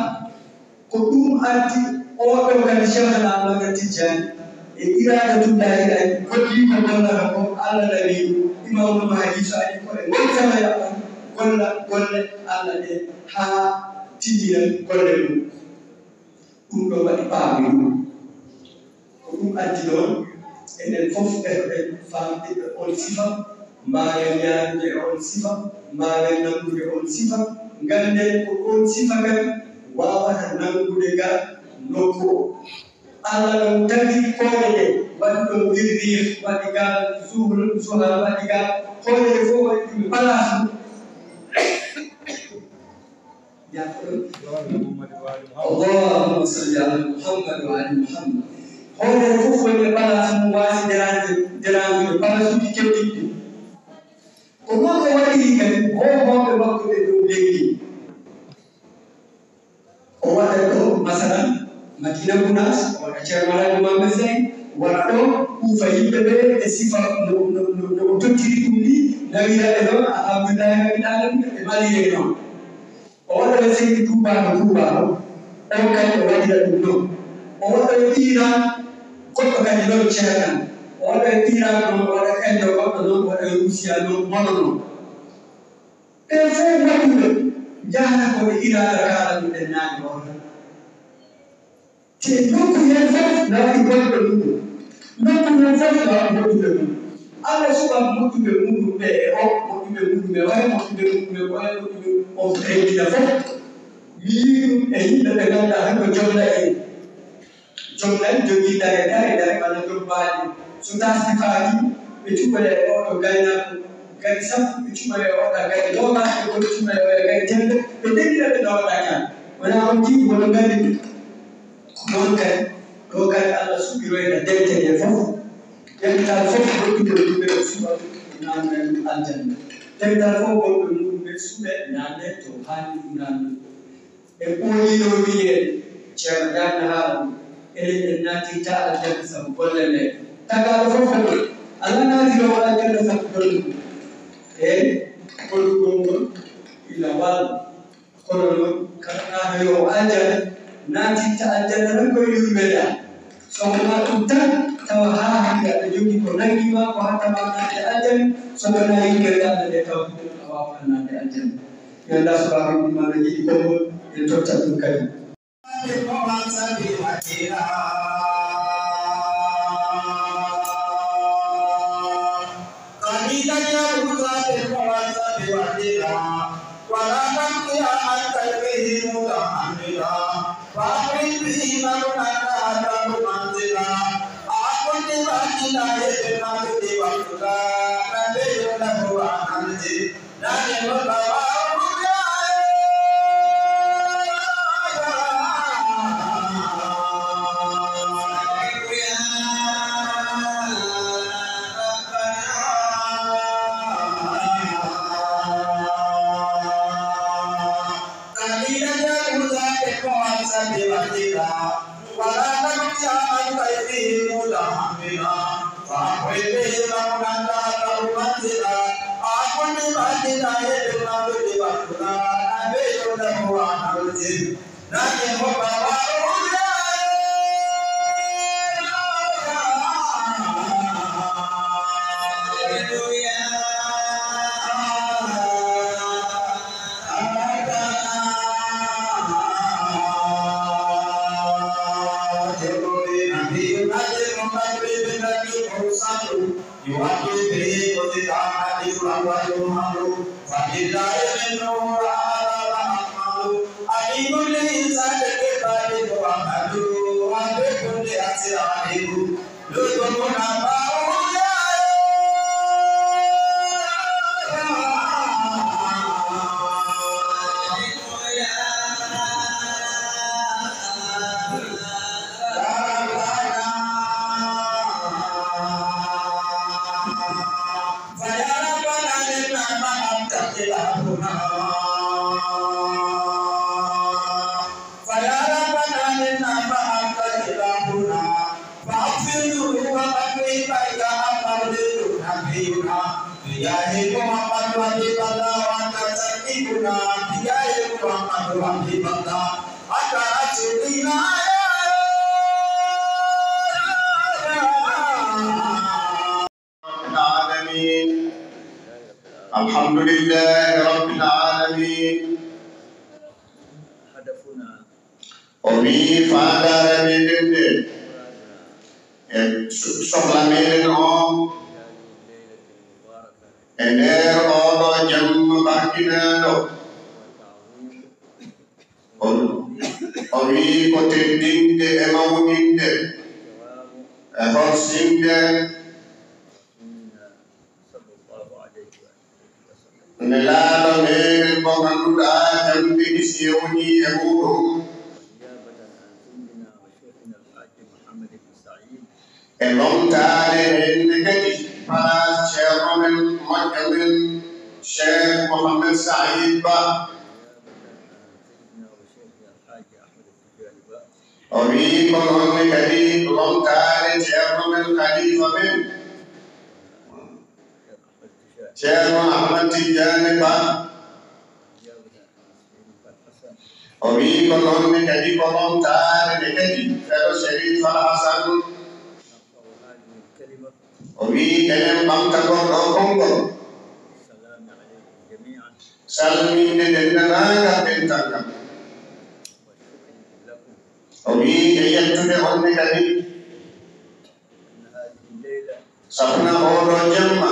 Ko ɗum addi oo ɗoo kadi Cheikh Ahmada Tijjani e iraadatullaahi ɗaani hollii ko gollata ko Allah nawi ɗum. Imaamu Mahdi so ari ko e ngol sama yaɓɓan golla golle Allah ɗe haa timmina golle mum. Ɗum ɗoo waɗi paami ɗum. Ko ɗum addi noon Enen fof ɓe heɓen faamde e on sifa, mbaawen yaarude e on sifa, mbaawen nanngude on sifa, ngannden ko oon sifa kadi waawata nanngude ga nokku o. Allah noon tagi koode ɗe, waɗi ɗoon wirriir, waɗi ga zuhur, zuhar, waɗi ga koode ɗe fof waɗi ɗum e place mum. Yaafoɗon. Allahumma salli ala Muhammad wa ali Muhammad. Hoore fof woni e place mum waasi deraade, deraade e place uji kewɗi ɗi. Ko noon o waɗiri kadi hohooɓe makko ɓe dow leydi. O waɗa ɗo, masalan, Madina Gunaas, o waɗa Ceerno Alhaji Mohamed Sey, waɗa ɗo, huufa yimɓe ɓe e sifa no, no, no, no o tottiri ɗum ni, nawira ɓe ɗon, alhamdulillahi rabbil alamin, ɓe mbalire noon. O waɗa e Seydi Tuubaaɗo Tuubaaɗo, on kadi o waɗira ɗum noon. O waɗa e Iran, goɗɗo kadi noon ceerno. O waɗa e Iran noon, o waɗa e Inde goɗɗo noon, o waɗa e Rusiya noon, mono noon. Ɓe fof waɗuɓe njahata ko ɓe iraada kaala ɗum ɗen naane o tan. Te nokku heen fof na waɗi bonɓe mum. Nokku heen fof na waɗi moƴƴuɓe mum. Allah suɓa moƴƴuɓe muɗum ɓe e o, moƴƴuɓe muɗum e oya, moƴƴuɓe muɗum e oya, moƴƴuɓe o heddina fof. Mi yii ɗum e yimɓe ɓe ngannduɗaa tan ko jomla en. Jom nan jogii dare, dare, dare, walla jom baali. So taski faaki, ɓe cuɓoya e oɗo gaynaako, gari sappo, ɓe cuɓoya e oɗo gari noogaas, ɓe goni cuɓoya e oya gari temedere, ɓe ndeggina ɓe ɗo waɗa kan. Wona on jii, wono ngari ɗum. Ko noon kadi, ɗo kadi Allah suɓiroyta dente ɗe fof. Dental fof goɗɗuɗo ɗum ɓe o suɓa ɗum, naamna ɗum aljanna. Dental fof goɗɗo muɗum ɓe suɓe, naamne to haani ɗum naamne. E ɓooyino wiyeede, Ceerno Jaakna haala ɗum, enen en naatirta aljanna sabu golle men. Tagaaɗo fof kadi, alaa naatiroowo aljanna sabu golle mum. Eey, gollugol ngol ina walla. Kono noon, kala naaɗoyoowo aljanna, naatirta aljanna tan ko e yurmeende am. So wonaa ɗum tan, tawa haa hannde aɗa jogii ko nanngi ma, ko haɗta ma naatde aljanna, so wonaa yurmeende Allah nde, tawa a waawataa naatde aljanna. Mi anndaa so Baaba Ibrahima no yiɗi konngol, en tottat ɗum kadi. ولا تبقي أنت فيه متحملا، فأقم به ممنا تهته منزلا. أقم بمجدنا يبنى بوقتنا، نبي له عن الجد. ولا تبقي عن كيفه متحملا، فأقم به ممنا تهته منزلا. أقم بمجدنا يبنى بوقتنا، نبي له عن الجد. يوفي به كل ذي طاعة أجرا ويوهب، فلله منه وهذا أكمل. عليم للإنسان كيف يتوكل، وبكل أسر عليم. لطف أباه يا فيا ربنا إنا فأنت إلهنا. فيا ربنا إنا فأنت إلهنا. فاغفر ذنوب من فيك يا أمر نبينا. بجاه محمد حبيب الله وأنت سيدنا. بجاه محمد حبيب الله. أنت رسولنا يا رب العالمين. الحمد لله رب العالمين. O wii faandaare meɗen nde, e su-, sohla meɗen o, e nder oɗo jamma barkinaaɗo. O, o wii ko teddinde e mawninde e horsinde Nelaaɗo meɗen mo ngannduɗaa, jam e kisiyee woni e muuɗum. E lomtaade heen ne kadi, palaas ceerno men, moƴƴo men, Cheikh Mohamed Saïd Ba. O wii ko noon ne kadi lomtaade ceerno men, khalifa men, Ceerno Ahmad Tidiane Ba. O wii ko noon ne kadi ko lomtaade ne kadi felo Sherif Al Hassan. O wii enen ɓamtagol ɗo konngol, salminde denndaangal dental ngal. O wii e yettude on ne kadi, sabuna oɗo jamma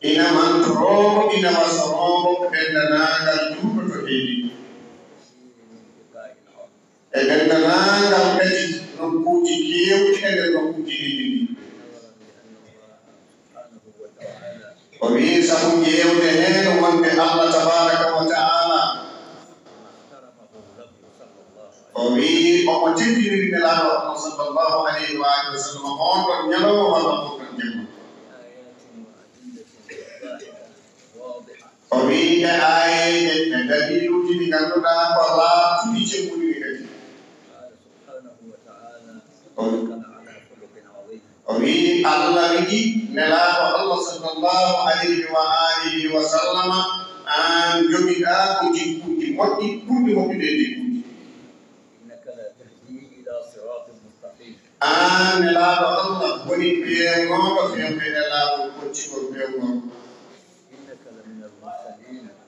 ina mantoroomo, ina wasoroomo denndaangal juulɓe to heedi. E denndaangal kadi nokkuuji keewɗi e nder nokkuuji ɗiɗi ɗi. O wii sabu ƴeewde heen wonde Allah tabaaraka wa ta'ala, o wii omo teddiniri Nelaaɗo Allah sallallahu alayhi wa alihi wa sallam on ɗon ñalawma walla on ɗon jamma. O wii e aayeeje e daliiluuji ɗi ngannduɗaa ko laaɓtuɗi cemmbuɗi ɗi kadi. O, o wii Allah wi'i Nelaaɗo Allah sallallahu alayhi wa alihi wa sallama, aan jogiɗaa ko jikkuuji moƴƴi ɓurɗi moƴƴude e jikkuuji. Aan Nelaaɗo Allah woni peewnooɗo feewde e laawol koccigol peewngol.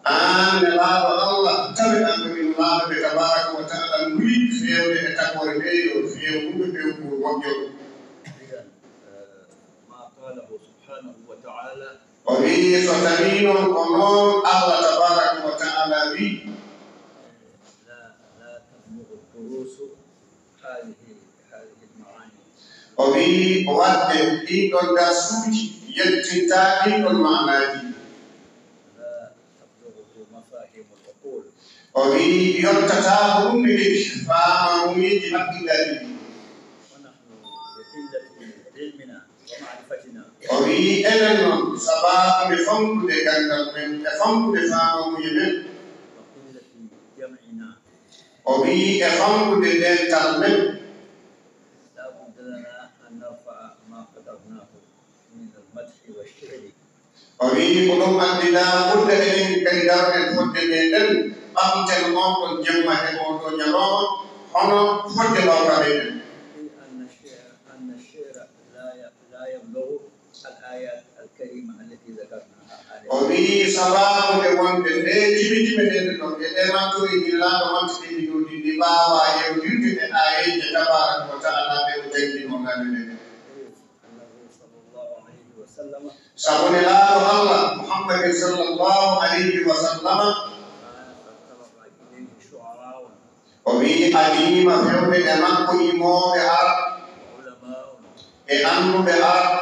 Aan Nelaaɗo Allah, tawi aan woni Nulaaɗo ɓe tabaaraka wa ta'ala nuli feewde e tagoore nde yo feewnuɓe peewngol moƴƴol. O wii so tawii noon ko noon Allah tabaaraka wa ta'ala wii. O wii waɗde ɗiin ɗoon darsuuji yettintaa ɗiin ɗoon maanaaji. O wii yottataako ɗum ne kadi faamamuyeeji haqqillaaji ɗi. O wii enen noon sabaabu nde famɗude ganndal men e famɗude faamamuye men. O wii e famɗude dental men. O wii ko ɗum addi laaɓude eɗen kadi darɗen fodde meɗen ɓamten on ɗon jemma e oo ɗoo ñalawma hono fodde mawka meɗen. O wii sabaabu nde wonde ɗee jime jimeteeɗe ɗon e ɗee mantoreeji Nelaaɗo mantuɗe ɗi ɗoo ɗi, ɗi mbaawaa yewtirde e aayeeje tabaaraka wa ta'ala ɗe o janngino nane ɗen. Sabu Nelaaɗo Allah Muhammadin sallallahu alayhi wa sallama, o wii adiima fewde e makko yimooɓe Arab, e annduɓe Arab,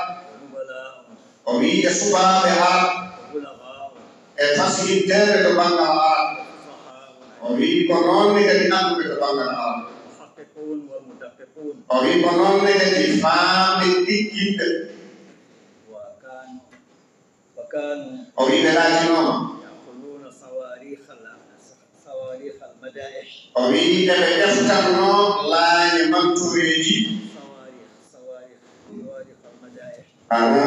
o wii e sukaaɓe Arab, e fasihinteeɓe to banngal Arab, o wii ko noon ne kadi annduɓe to banngal Arab. O wii ko noon ne kadi faamɓe ɗiggiiɓe. O wii ɓe laatinooma. O wii eɓe ɗeftanno laañe mantoreeji. Aha.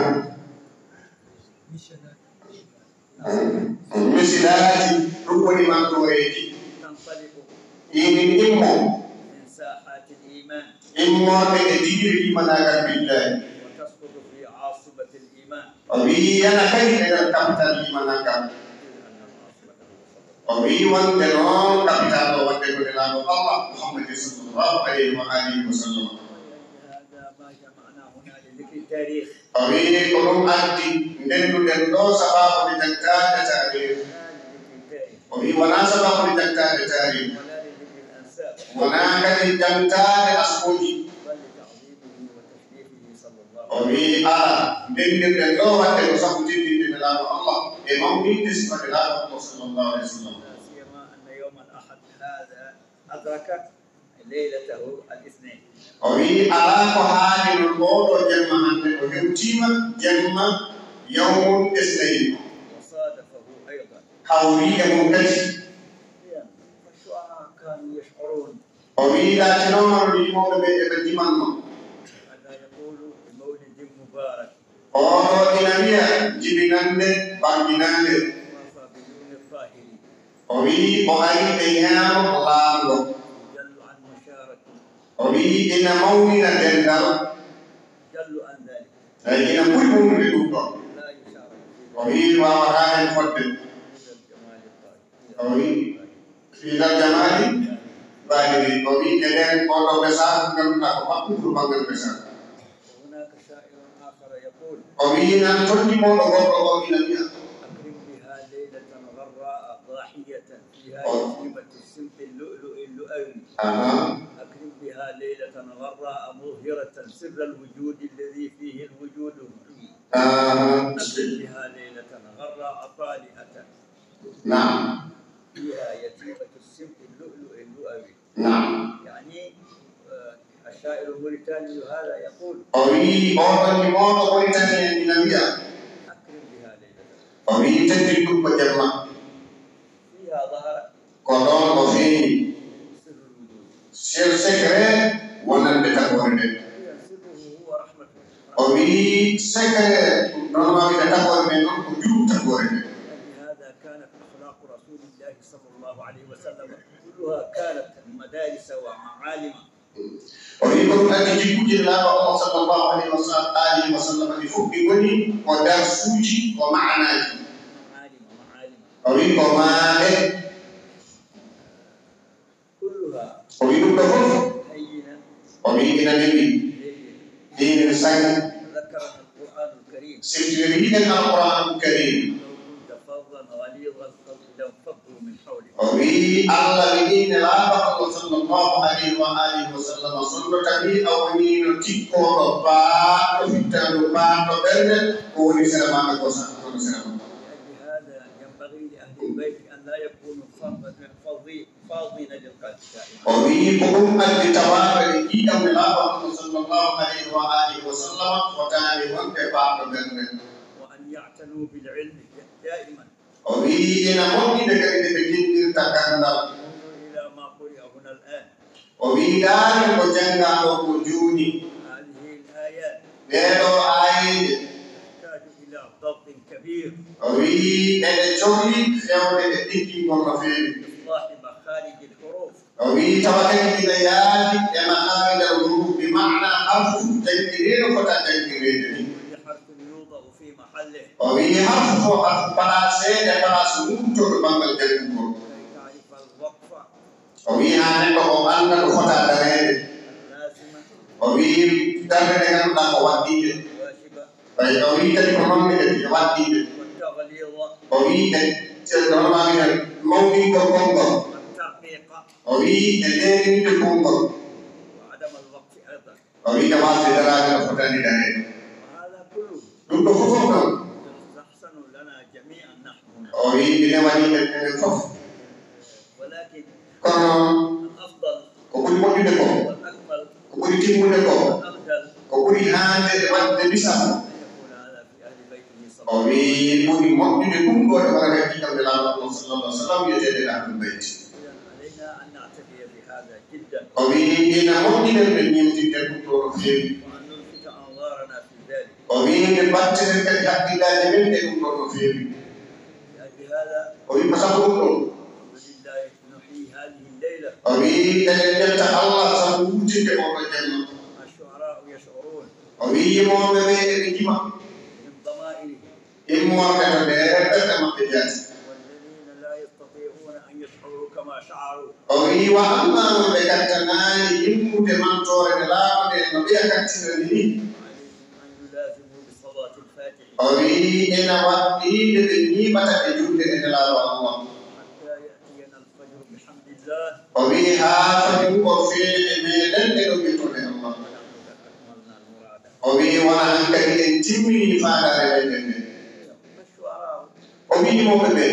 Misilaaji, ɗum woni mantoreeji. Ɗi min immo. Immorde e digiri limanaagal billahi. O wii yana kadi e nder capital limanaagal. O O wi'i wonde noon kapitaanɗo waɗde ko Nelaaɗo Allah Muhammadin sallallahu alayhi wa alihi wa sallam. هذا ما جمعنا هنا لذكر التاريخ. O wi'i ko ɗum addi ndennduɗen ɗo sabaabu nde jangtaade taariikh. لا لذكر التاريخ. O wi'i wonaa sabaabu nde jangtaade taariikh. ولا لذكر الأنساب. Wonaa kadi jangtaade askooji. بل لتعظيمه وتشريفه صلى الله عليه وسلم. O wi'i alaa, ndenndirɗen ɗo waɗde ko sabu teddinde Nelaaɗo Allah e mawninde sifa Nelaaɗo Allah sallallahu alayhi wa sallam. لا سيما أن يوم الأحد هذا أدرك ليلته الاثنين. O wi'i alaa ko haali noon oo ɗoo jemma hannde o hewtiima jemma yawmul isnayn. وصادفه أيضا. Hawri e mum kadi. إذن فالشعراء كانوا يشعرون. O wi'i laatinooma no yimooɓe ɓe eɓe ndimanno. هذا يقول بمولد مبارك. Oo ɗoo ina wiya jibinannde ɓanginaande. وافى بنور الطاهر. O wi'i o ari e ñaamo laaɓngo. يجل عن مشاركة. O wi'i ina mawnina denndal. يجل عن ذلك. Eyi, ina ɓuri mawnude ɗum ɗoon. لا يشارك في ذلك. O wi'i waawataa heen fotde. إلا الجمال الطاهر. O wi'i fii dal jamaali baahiri. O wi'i e nder oo ɗoo message ngannduɗaa ko maɓɓuɗo banngal message. وهناك شاعر آخر يقول. O wi'i nan toon ndimooɗo goɗɗo oo ina wiya. أكرم بها ليلة غراء ضاحية فيها يتيمة السمت اللؤلؤ اللؤلؤي. Aha. أكرم بها ليلة غراء مظهرة سر الوجود الذي فيه الوجود محيي. Aha. أكرم بها ليلة غراء طالئة. Naam. فيها يتيمة السمت اللؤلؤ اللؤلؤي. Naam. يعني، آه، الشاعر الموريتاني هذا يقول. O wi'i oo ɗoo ndimooɗo Mauritanie ina wiya. أكرم بها ليلة. O wi'i teddin ɗum ko jemma. فيها ظهر. Ko ɗoon o feeñi. سر الوجود. Sir secret wonande tagoore nde. إذن سره هو رحمة. O wi'i secret noon o wi'ata tagoore nde noon ko jurum tagoore nde. لهذا كانت أخلاق رسول الله صلى الله عليه وسلم كلها كانت مدارس ومعالم. O wi'i ko ɗum addi jikkuuji Nelaaɗo Allah sallallahu alayhi wa sa-, alihi wa sallam ɗi fof ɗi ngoni ko darsuuji, ko maanaaji. معالم، معالم. O wi'i ko maande. كلها. O wi'i ɗum ɗo fof. هينة. O wi'i ina newi. لينة. Ina sanyi. ذكرنا القرآن الكريم. Siftiniri en Alqur'aanul Kariim. لو كنت فظا غليظ القلب لانفضوا من حولك. O wi'i Allah wi'i Nelaaɗo Allah sallallahu alayhi wa alihi wa sallam, sinno tawi a woniino tikkooɗo, baaɗɗo fittaandu, baaɗɗo ɓernde, ko woni sera maaɗa ko saɗa kono sera ma. لأجل هذا ينبغي لأهل البيت أن لا يكونوا فظ-، فظي-، فاضين للقلب دائما. O wi'i ko ɗum addi tawaaɓe ɓe njiiɗam Nelaaɗo Allah sallallahu alayhi wa alihi wa sallam fotaani wonde baaɗɗo ɓernde. وأن يعتنوا بالعلم دائما. O wi'i ina moƴƴi nde kadi nde ɓe jinnirta ganndal. انظر إلى ما قرئ هنا الآن. O wi'i ndaaren ko janngaa ɗo ko jooni. هذه الآيات. Ɗee ɗoo aayeeje. تحتاج إلى ضبط كبير. O wi'i eɗe cohli fewde e ɗiggingol no feewi. إصلاح مخارج الحروف. O wi'i tawa kadi ina yaadi e makaarijal huruuf, bi maana harfu fof janngireede fota janngireede ni. كل حرف يوضع في محله. O wi'i harfu fof, harfu placé e place mum to, to banngal janngugol. كي تعرف الوقف. O wi'i haa neɗɗo o annda ɗo fota dareede. اللازمة. O wi'i darnde nde ngannduɗaa ko waɗɗiinde. الواجبة. Tawi o wi'i kadi ko mawnde kadi e waɗɗiinde. والتغليظ. O wi'i e ceerno hono maa wi'ata mawningol konngol. والترقيق. O wi'i e neeninde konngol. وعدم الوقف أيضا. O wi'i e waasde daraade no fotani dareede. وهذا كله. Ɗum ɗo fof fof noon. يستحسن لنا جميعا نحن هنا. O wi'i ine waɗi en enen fof. ولكن Kono noon, الأفضل ko ɓuri moƴƴude ko, والأكمل ko ɓuri timmude ko, والأفضل ko ɓuri haande e waɗde misaal. أن يكون هذا في أهل بيته صلى الله عليه وسلم. O wi'i ɓuri moƴƴude ɗum ɗo e wonande e ɓiɗɗam Nelaaɗo Allah sallallahu alaihi wa sallam, wiyeteeɗo Ahlul Bayt. إذن علينا أن نعتني بهذا جدا. O wi'i ina moƴƴi en ɓe ñeemtinde ɗum ɗo no feewi. وأن نلفت أنظارنا في ذلك. O wi'i nde mbatteten kadi hakkillaaji men e ɗum ɗo no feewi. لأجل هذا O wi'i ko sabu ɗum ɗo. الحمد لله نحيي هذه الليلة. O wi'i eɗen yetta Allah sabu wuurtinde oo ɗoo jemma. الشعراء يشعرون O wi'i yimooɓe ɓe eɓe njima. من ضمائرهم Immorde to nder ɓerɗe maɓɓe jaati. والذين لا يستطيعون O wi'i, wa amma wonɓe kattanaani yimmude mantoore Nelaaɗo nde no ɓeya kattinani ni. O wi'i, ena waɗɗii nde ɓe ñiiɓata ɓe julde e Nelaaɗo Allah. O wi'i, haa fajru o feeña e meeɗen e ɗo wiyetoo Nelaaɗo Allah. O wi'i, wona hankadi en timmini faandaare meɗen nde. O wi'i yimooɓe ɓe,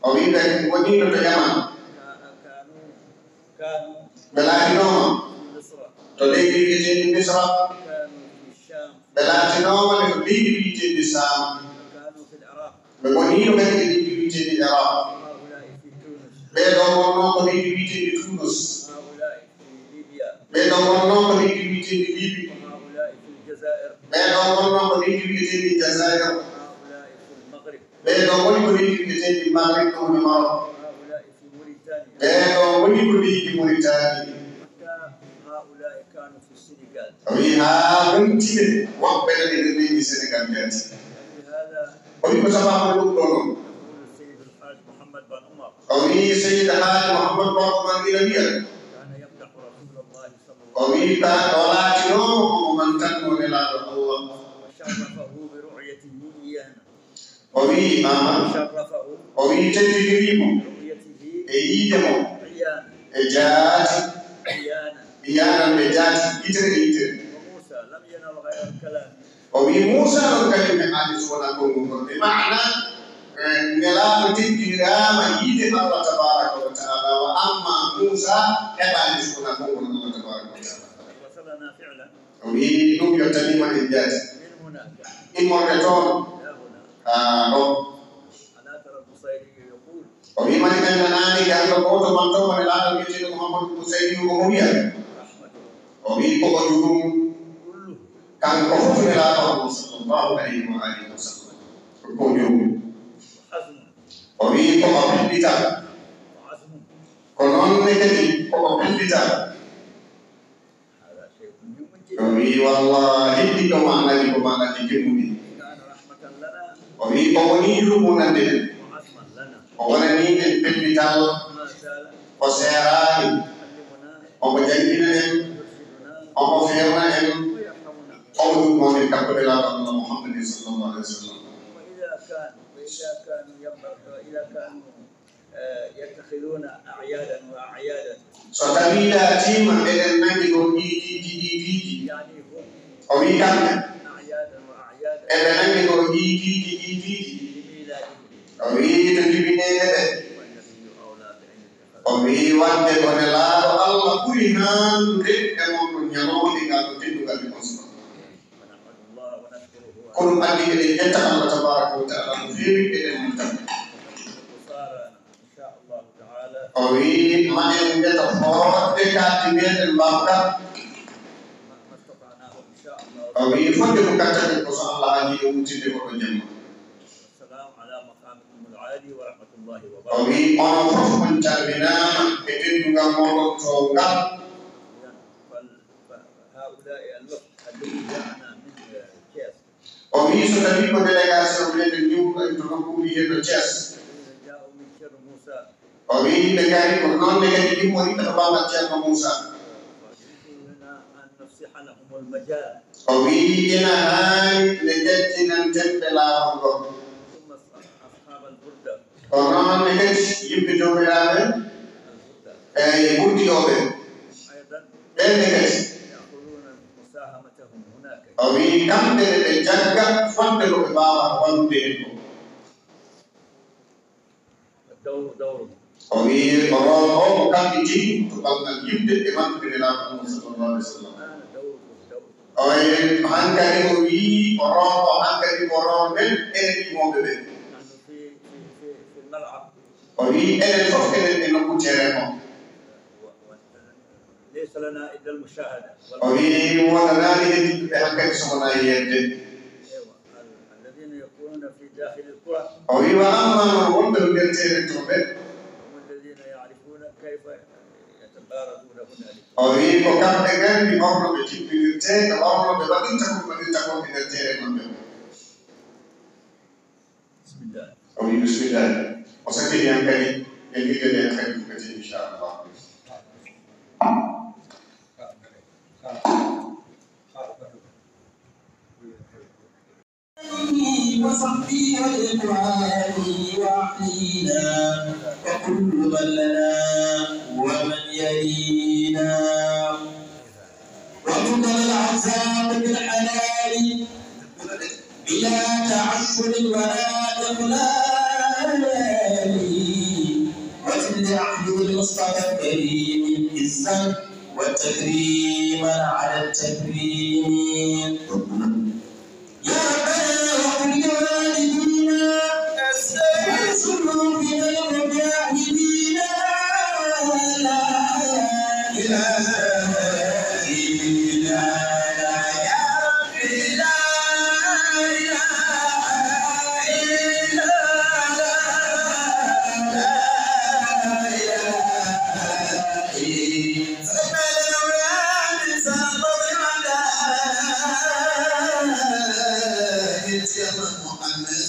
o wi'i ɓe ngoniino to Yaman, ɓe laatinooma to leydi wiyeteendi Misra, ɓe laatinooma ne to leydi wiyeteendi Saam, ɓe ngoniino kadi e leydi wiyeteendi Iraq, ɓee ɗoo ngonnoo ko leydi wiyeteendi Tunus, ɓee ɗoo ngonnoo ko leydi wiyeteendi Libi, ɓee ɗoo ngonnoo ko leydi wiyeteendi Jazair, ɓee ɗoo ngoni ko leydi wiyeteendi Maghrib, ɗum woni Maroc. Ɓee ɗoo ngoni ko leydi Mauritanie. O wi'i, haa wonti ɓe woɓɓe nani nder leydi Senegal jaati. O wi'i, ko sabaabu ɗum ɗoo noon? O wi'i, Seydi Haaji Mouhammad Ba Oumar ina wiya, o wi'i, ka o laatinoomo ko o mantannoo Nelaaɗo Allah. O wi'i, aha, o wi'i, teddinirii mo e yiide mo e jaati, iyaanan ɓe jaati, yitere e yitere. O wi'i, Muusaa noon kadi mi haali so wonaa konngol ngol. Bi maana, eh, Nelaaɗo teddiniraama yiide Allah tabaaraka wa taala, wa amma Muusaa heɓaani so wonaa konngol Allah tabaaraka wa taala. O wi'i, ɗum yottaniima en jaati. Immorde toon haa ɗo. O wi'i, mani en nanaani garɗo gooto mantoowo Nelaaɗo wiyeteeɗo Muhammadu Busayri ko mo wiya. O wi'i, ko o jurum kanko fof Nelaaɗo on sallallahu alayhi wa alihi wa sallam. Ko o jurum. O wi'i, ko o pellital. Ko noon ne kadi ko o pellital. O wi'i, wallaahi, ɗiɗo maanaaji ko maanaaji jimmuɗi. O wi'i, o woni yurmande en. O wonani en pellital ko seeraani. Omo janngina en, omo feewna en, omo ɗum noon en kaɓɓude laaɗo Allah Muhammadin sallallahu alaihi wa sallam. وإذا كانوا، وإذا كانوا ينبغي، وإذا كانوا، آه، يتخذون أعيادا وأعيادا. So tawii laatiima eɗen nangi ko iidiiji, iidiiji. يعني هم. O wi'i kamɓe. أعيادا وأعيادا. Eɓe nangi ko iidiiji, iidiiji. لميلادهم. O wi'i to jibineede ɓe. والنبي أولى بأن يتخذ. O wi'i wadde ko Nelaaɗo Allah ɓuri haandude e mon ɗum ñalawma ɗi ngal ɗo teddungal ɗi on suka. ونحمد الله ونشكره. Ko ɗum addi eɗen jetta Allah tabaaraka wa taala no feewi, eɗen mo tan. إن شاء الله تعالى. O wi'i, ma en mbiyata fodde kaɗdi meɗen mbawka. ما، ما استطعناه إن شاء الله. O wi'i, fodde ko kattaten ko so Allah haajii e wuttinde ko ɗo jemma. والسلام على مقامكم العالي ورحمة الله وبركاته. O wi'i, onon fof on calminaama e teddungal mooɗon towngal. إذن فال-، فهؤلاء الوفد الذي جاءنا من، آه، كياس. O wi'i, so tawii ko délégation meɗen ñiwɗo en to nokku wiyeteeɗo Thiès. الذين جاءوا من شر موسى. O wi'i, ɓe ngari ko noon ne kadi immoriiɓe to banngal Ceerno Muusaa. ويريدون أن نفسح لهم المجال. O wi'i, ina haani nde jajjinanten ɓe laawol ngol. ثم أصحاب البردة. Ko noon ne kadi yimɓe joomiraaɓe, البردة. E burdiyoɓe. أيضا. Ɓen ne kadi. يأخذون مساهمتهم هناك. O wi'i, kamɓe ne ɓe jagga fodde ko ɓe mbaawata wallude en ko. دور، دور. O wi'i, ko rôle o ko kamɓe jeyi to banngal yimɓe e maɓɓe ɓe Nelaaɗo Muhammad sallallahu alaihi wa sallam. الآن دور، دور. O wi'i, hankadi o wi'i, ko rôle o hankadi ko rôle men enen imooɓe ɓe. نحن في، في، في، في الملعب. O wi'i, enen fof enen e nokku terrain o. و-، و-، ليس لنا إلا المشاهدة. O wi'i, wonanaani en ɓe hankadi so wonaa yiyde. أيوة. ال-، الذين يكونون في داخل الكرة. O wi'i, wa amma non wonɓe no nder terrain to ɓe. هم الذين يعرفون كيف يتبارزون هنالك. O wi'i, ko kamɓe nganndi holno ɓe jippinirtee, e holno ɓe waɗirta ko ɓe waɗirta ko e nder terrain maɓɓe. بسم الله. O wi'i, bismillah. O sakkini hankadi. En ngiɗen en kadi kadi, inchallah. وصحبه وإخوانه وأهلينا وكل من لنا ومن يلينا. وارزقنا الأرزاق بالحلال بلا تعسر ولا إغلال. وزد لعبد المصطفى الكريم عزا وتكريما على التكريم. يا ربنا وقل لوالدينا وانصرهم بغير مجاهدين. لا إله إلا الله يا ربي، لا إله إلا الله، لا إله إلا الله.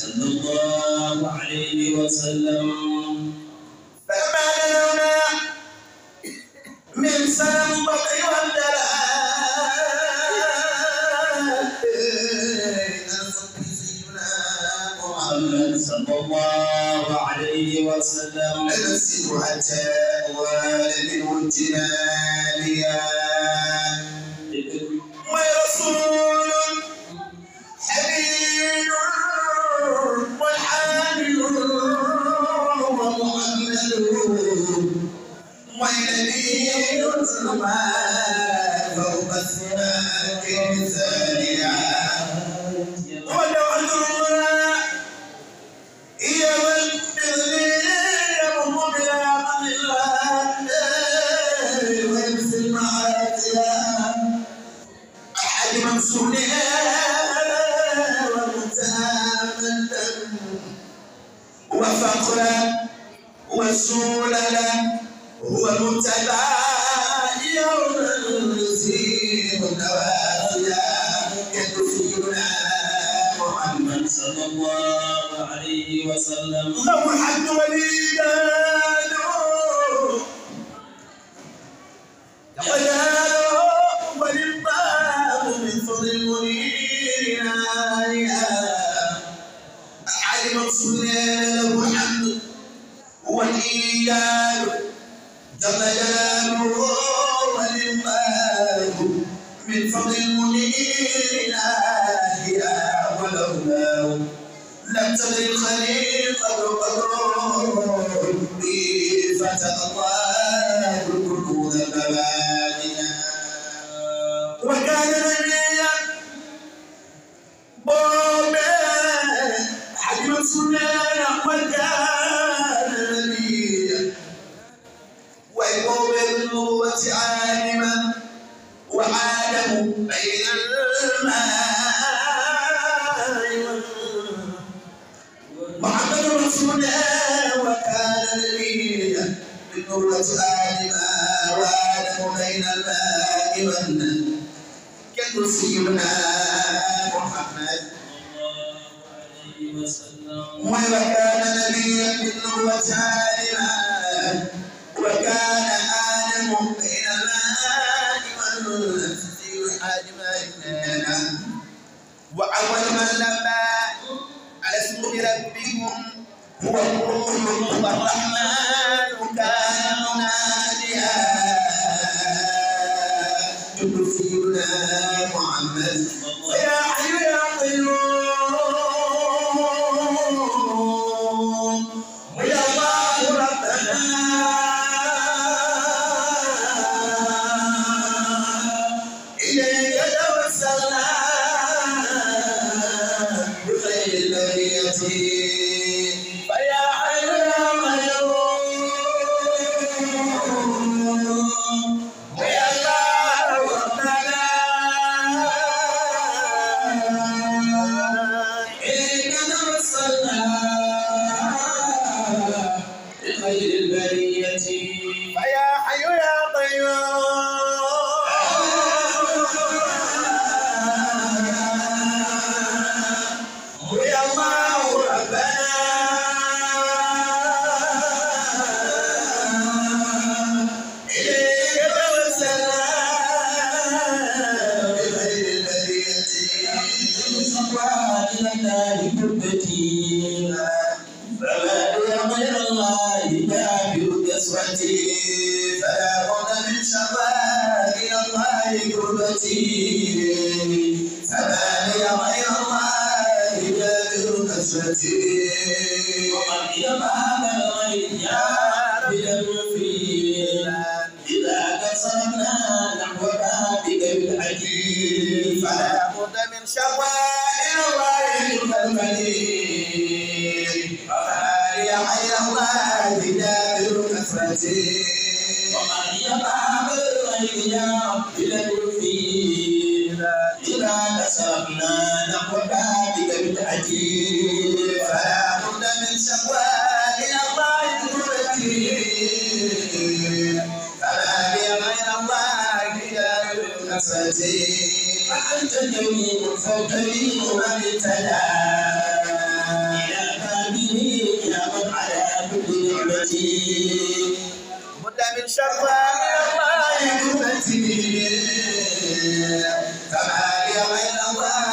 صلى الله عليه وسلم. فما لنا من سنة بطي والدلال. محمد صلى الله عليه وسلم. المسير حتى أوال من وجنا ليا. ورسول حميد والحامل ومحمد. والنبي يتلو ما فوق السماء مثاليا. ولو أن الله يوم القيامة يمر بلا قبل الله ويمسي المعاتيا. الحاج منصور ومتاملا وفقرا وسولا هو متبع يوم النزيل النوازل كتفينا محمد صلى الله عليه وسلم. لو الحمد والإيمان وجلاله ولله من فضل المنير عاليا. الحاج منصور له الحمد والإيجاد جل جلاله ولله من فضل المنير عاليا. ولولاه لم تدر الخليقة قدره به فتى الله الكنوز المبادئ. وكان نبيا بوبي حكيم سنان وكان نبيا. ويقوم بالنبوة عالما وآدم بين الماء والنار. محمد رسول الله وكان نبيا بالنبوة آدما وآدم بين الماء والنار. كان سيدنا محمد وكان نبيا بالنبوة عالما وكان آدم بين الماء والنار. وأول من لبى ألست بربكم هو الروح والرحمن كان مناديا. سيدنا محمد. فيا حي يا قيوم، يا الله ربنا، إليك توسلنا بخير البرية. فيا حي يا قيوم، ويا الله ربنا، إليك توسلنا بخير البرية. فيا حي يا قيوم. كربتي، فما لي غير الله جابر كسرتي. وقد يا باب الغيب يا رب لم فينا، إذا قد صرنا نحو بابك بالعجيب، فلا بد من شكوى إلى الله من المليك. وما لي غير الله جابر كسرتي. وما لي باب الغيب يا رب لم يفيد. إذا نصرنا نحو بابك بالعجيب، فلا بد من شكوى إلى الله كربتي. فما لي غير الله جابر كسرتي. فأنت جميل فوق جميع من ابتدى إلى بابه يا من على كل نعمتي. بد من شكوى إلى الله كربتي. فما لي غير الله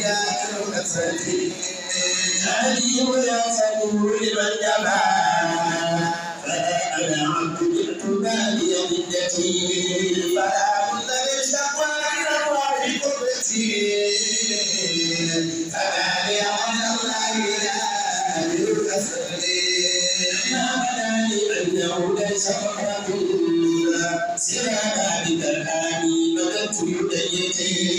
جابر كسرتي. جعلي ويا صبور لمن جبى. فلا أنا عبد جئت بابي ضدتي، فلا بد من شكوى إلى الله قدرتي. فما لي غير الله لا أملك سري. ما بدا لي أنه ليس فقرة سوى بابك الآن مددت يدي.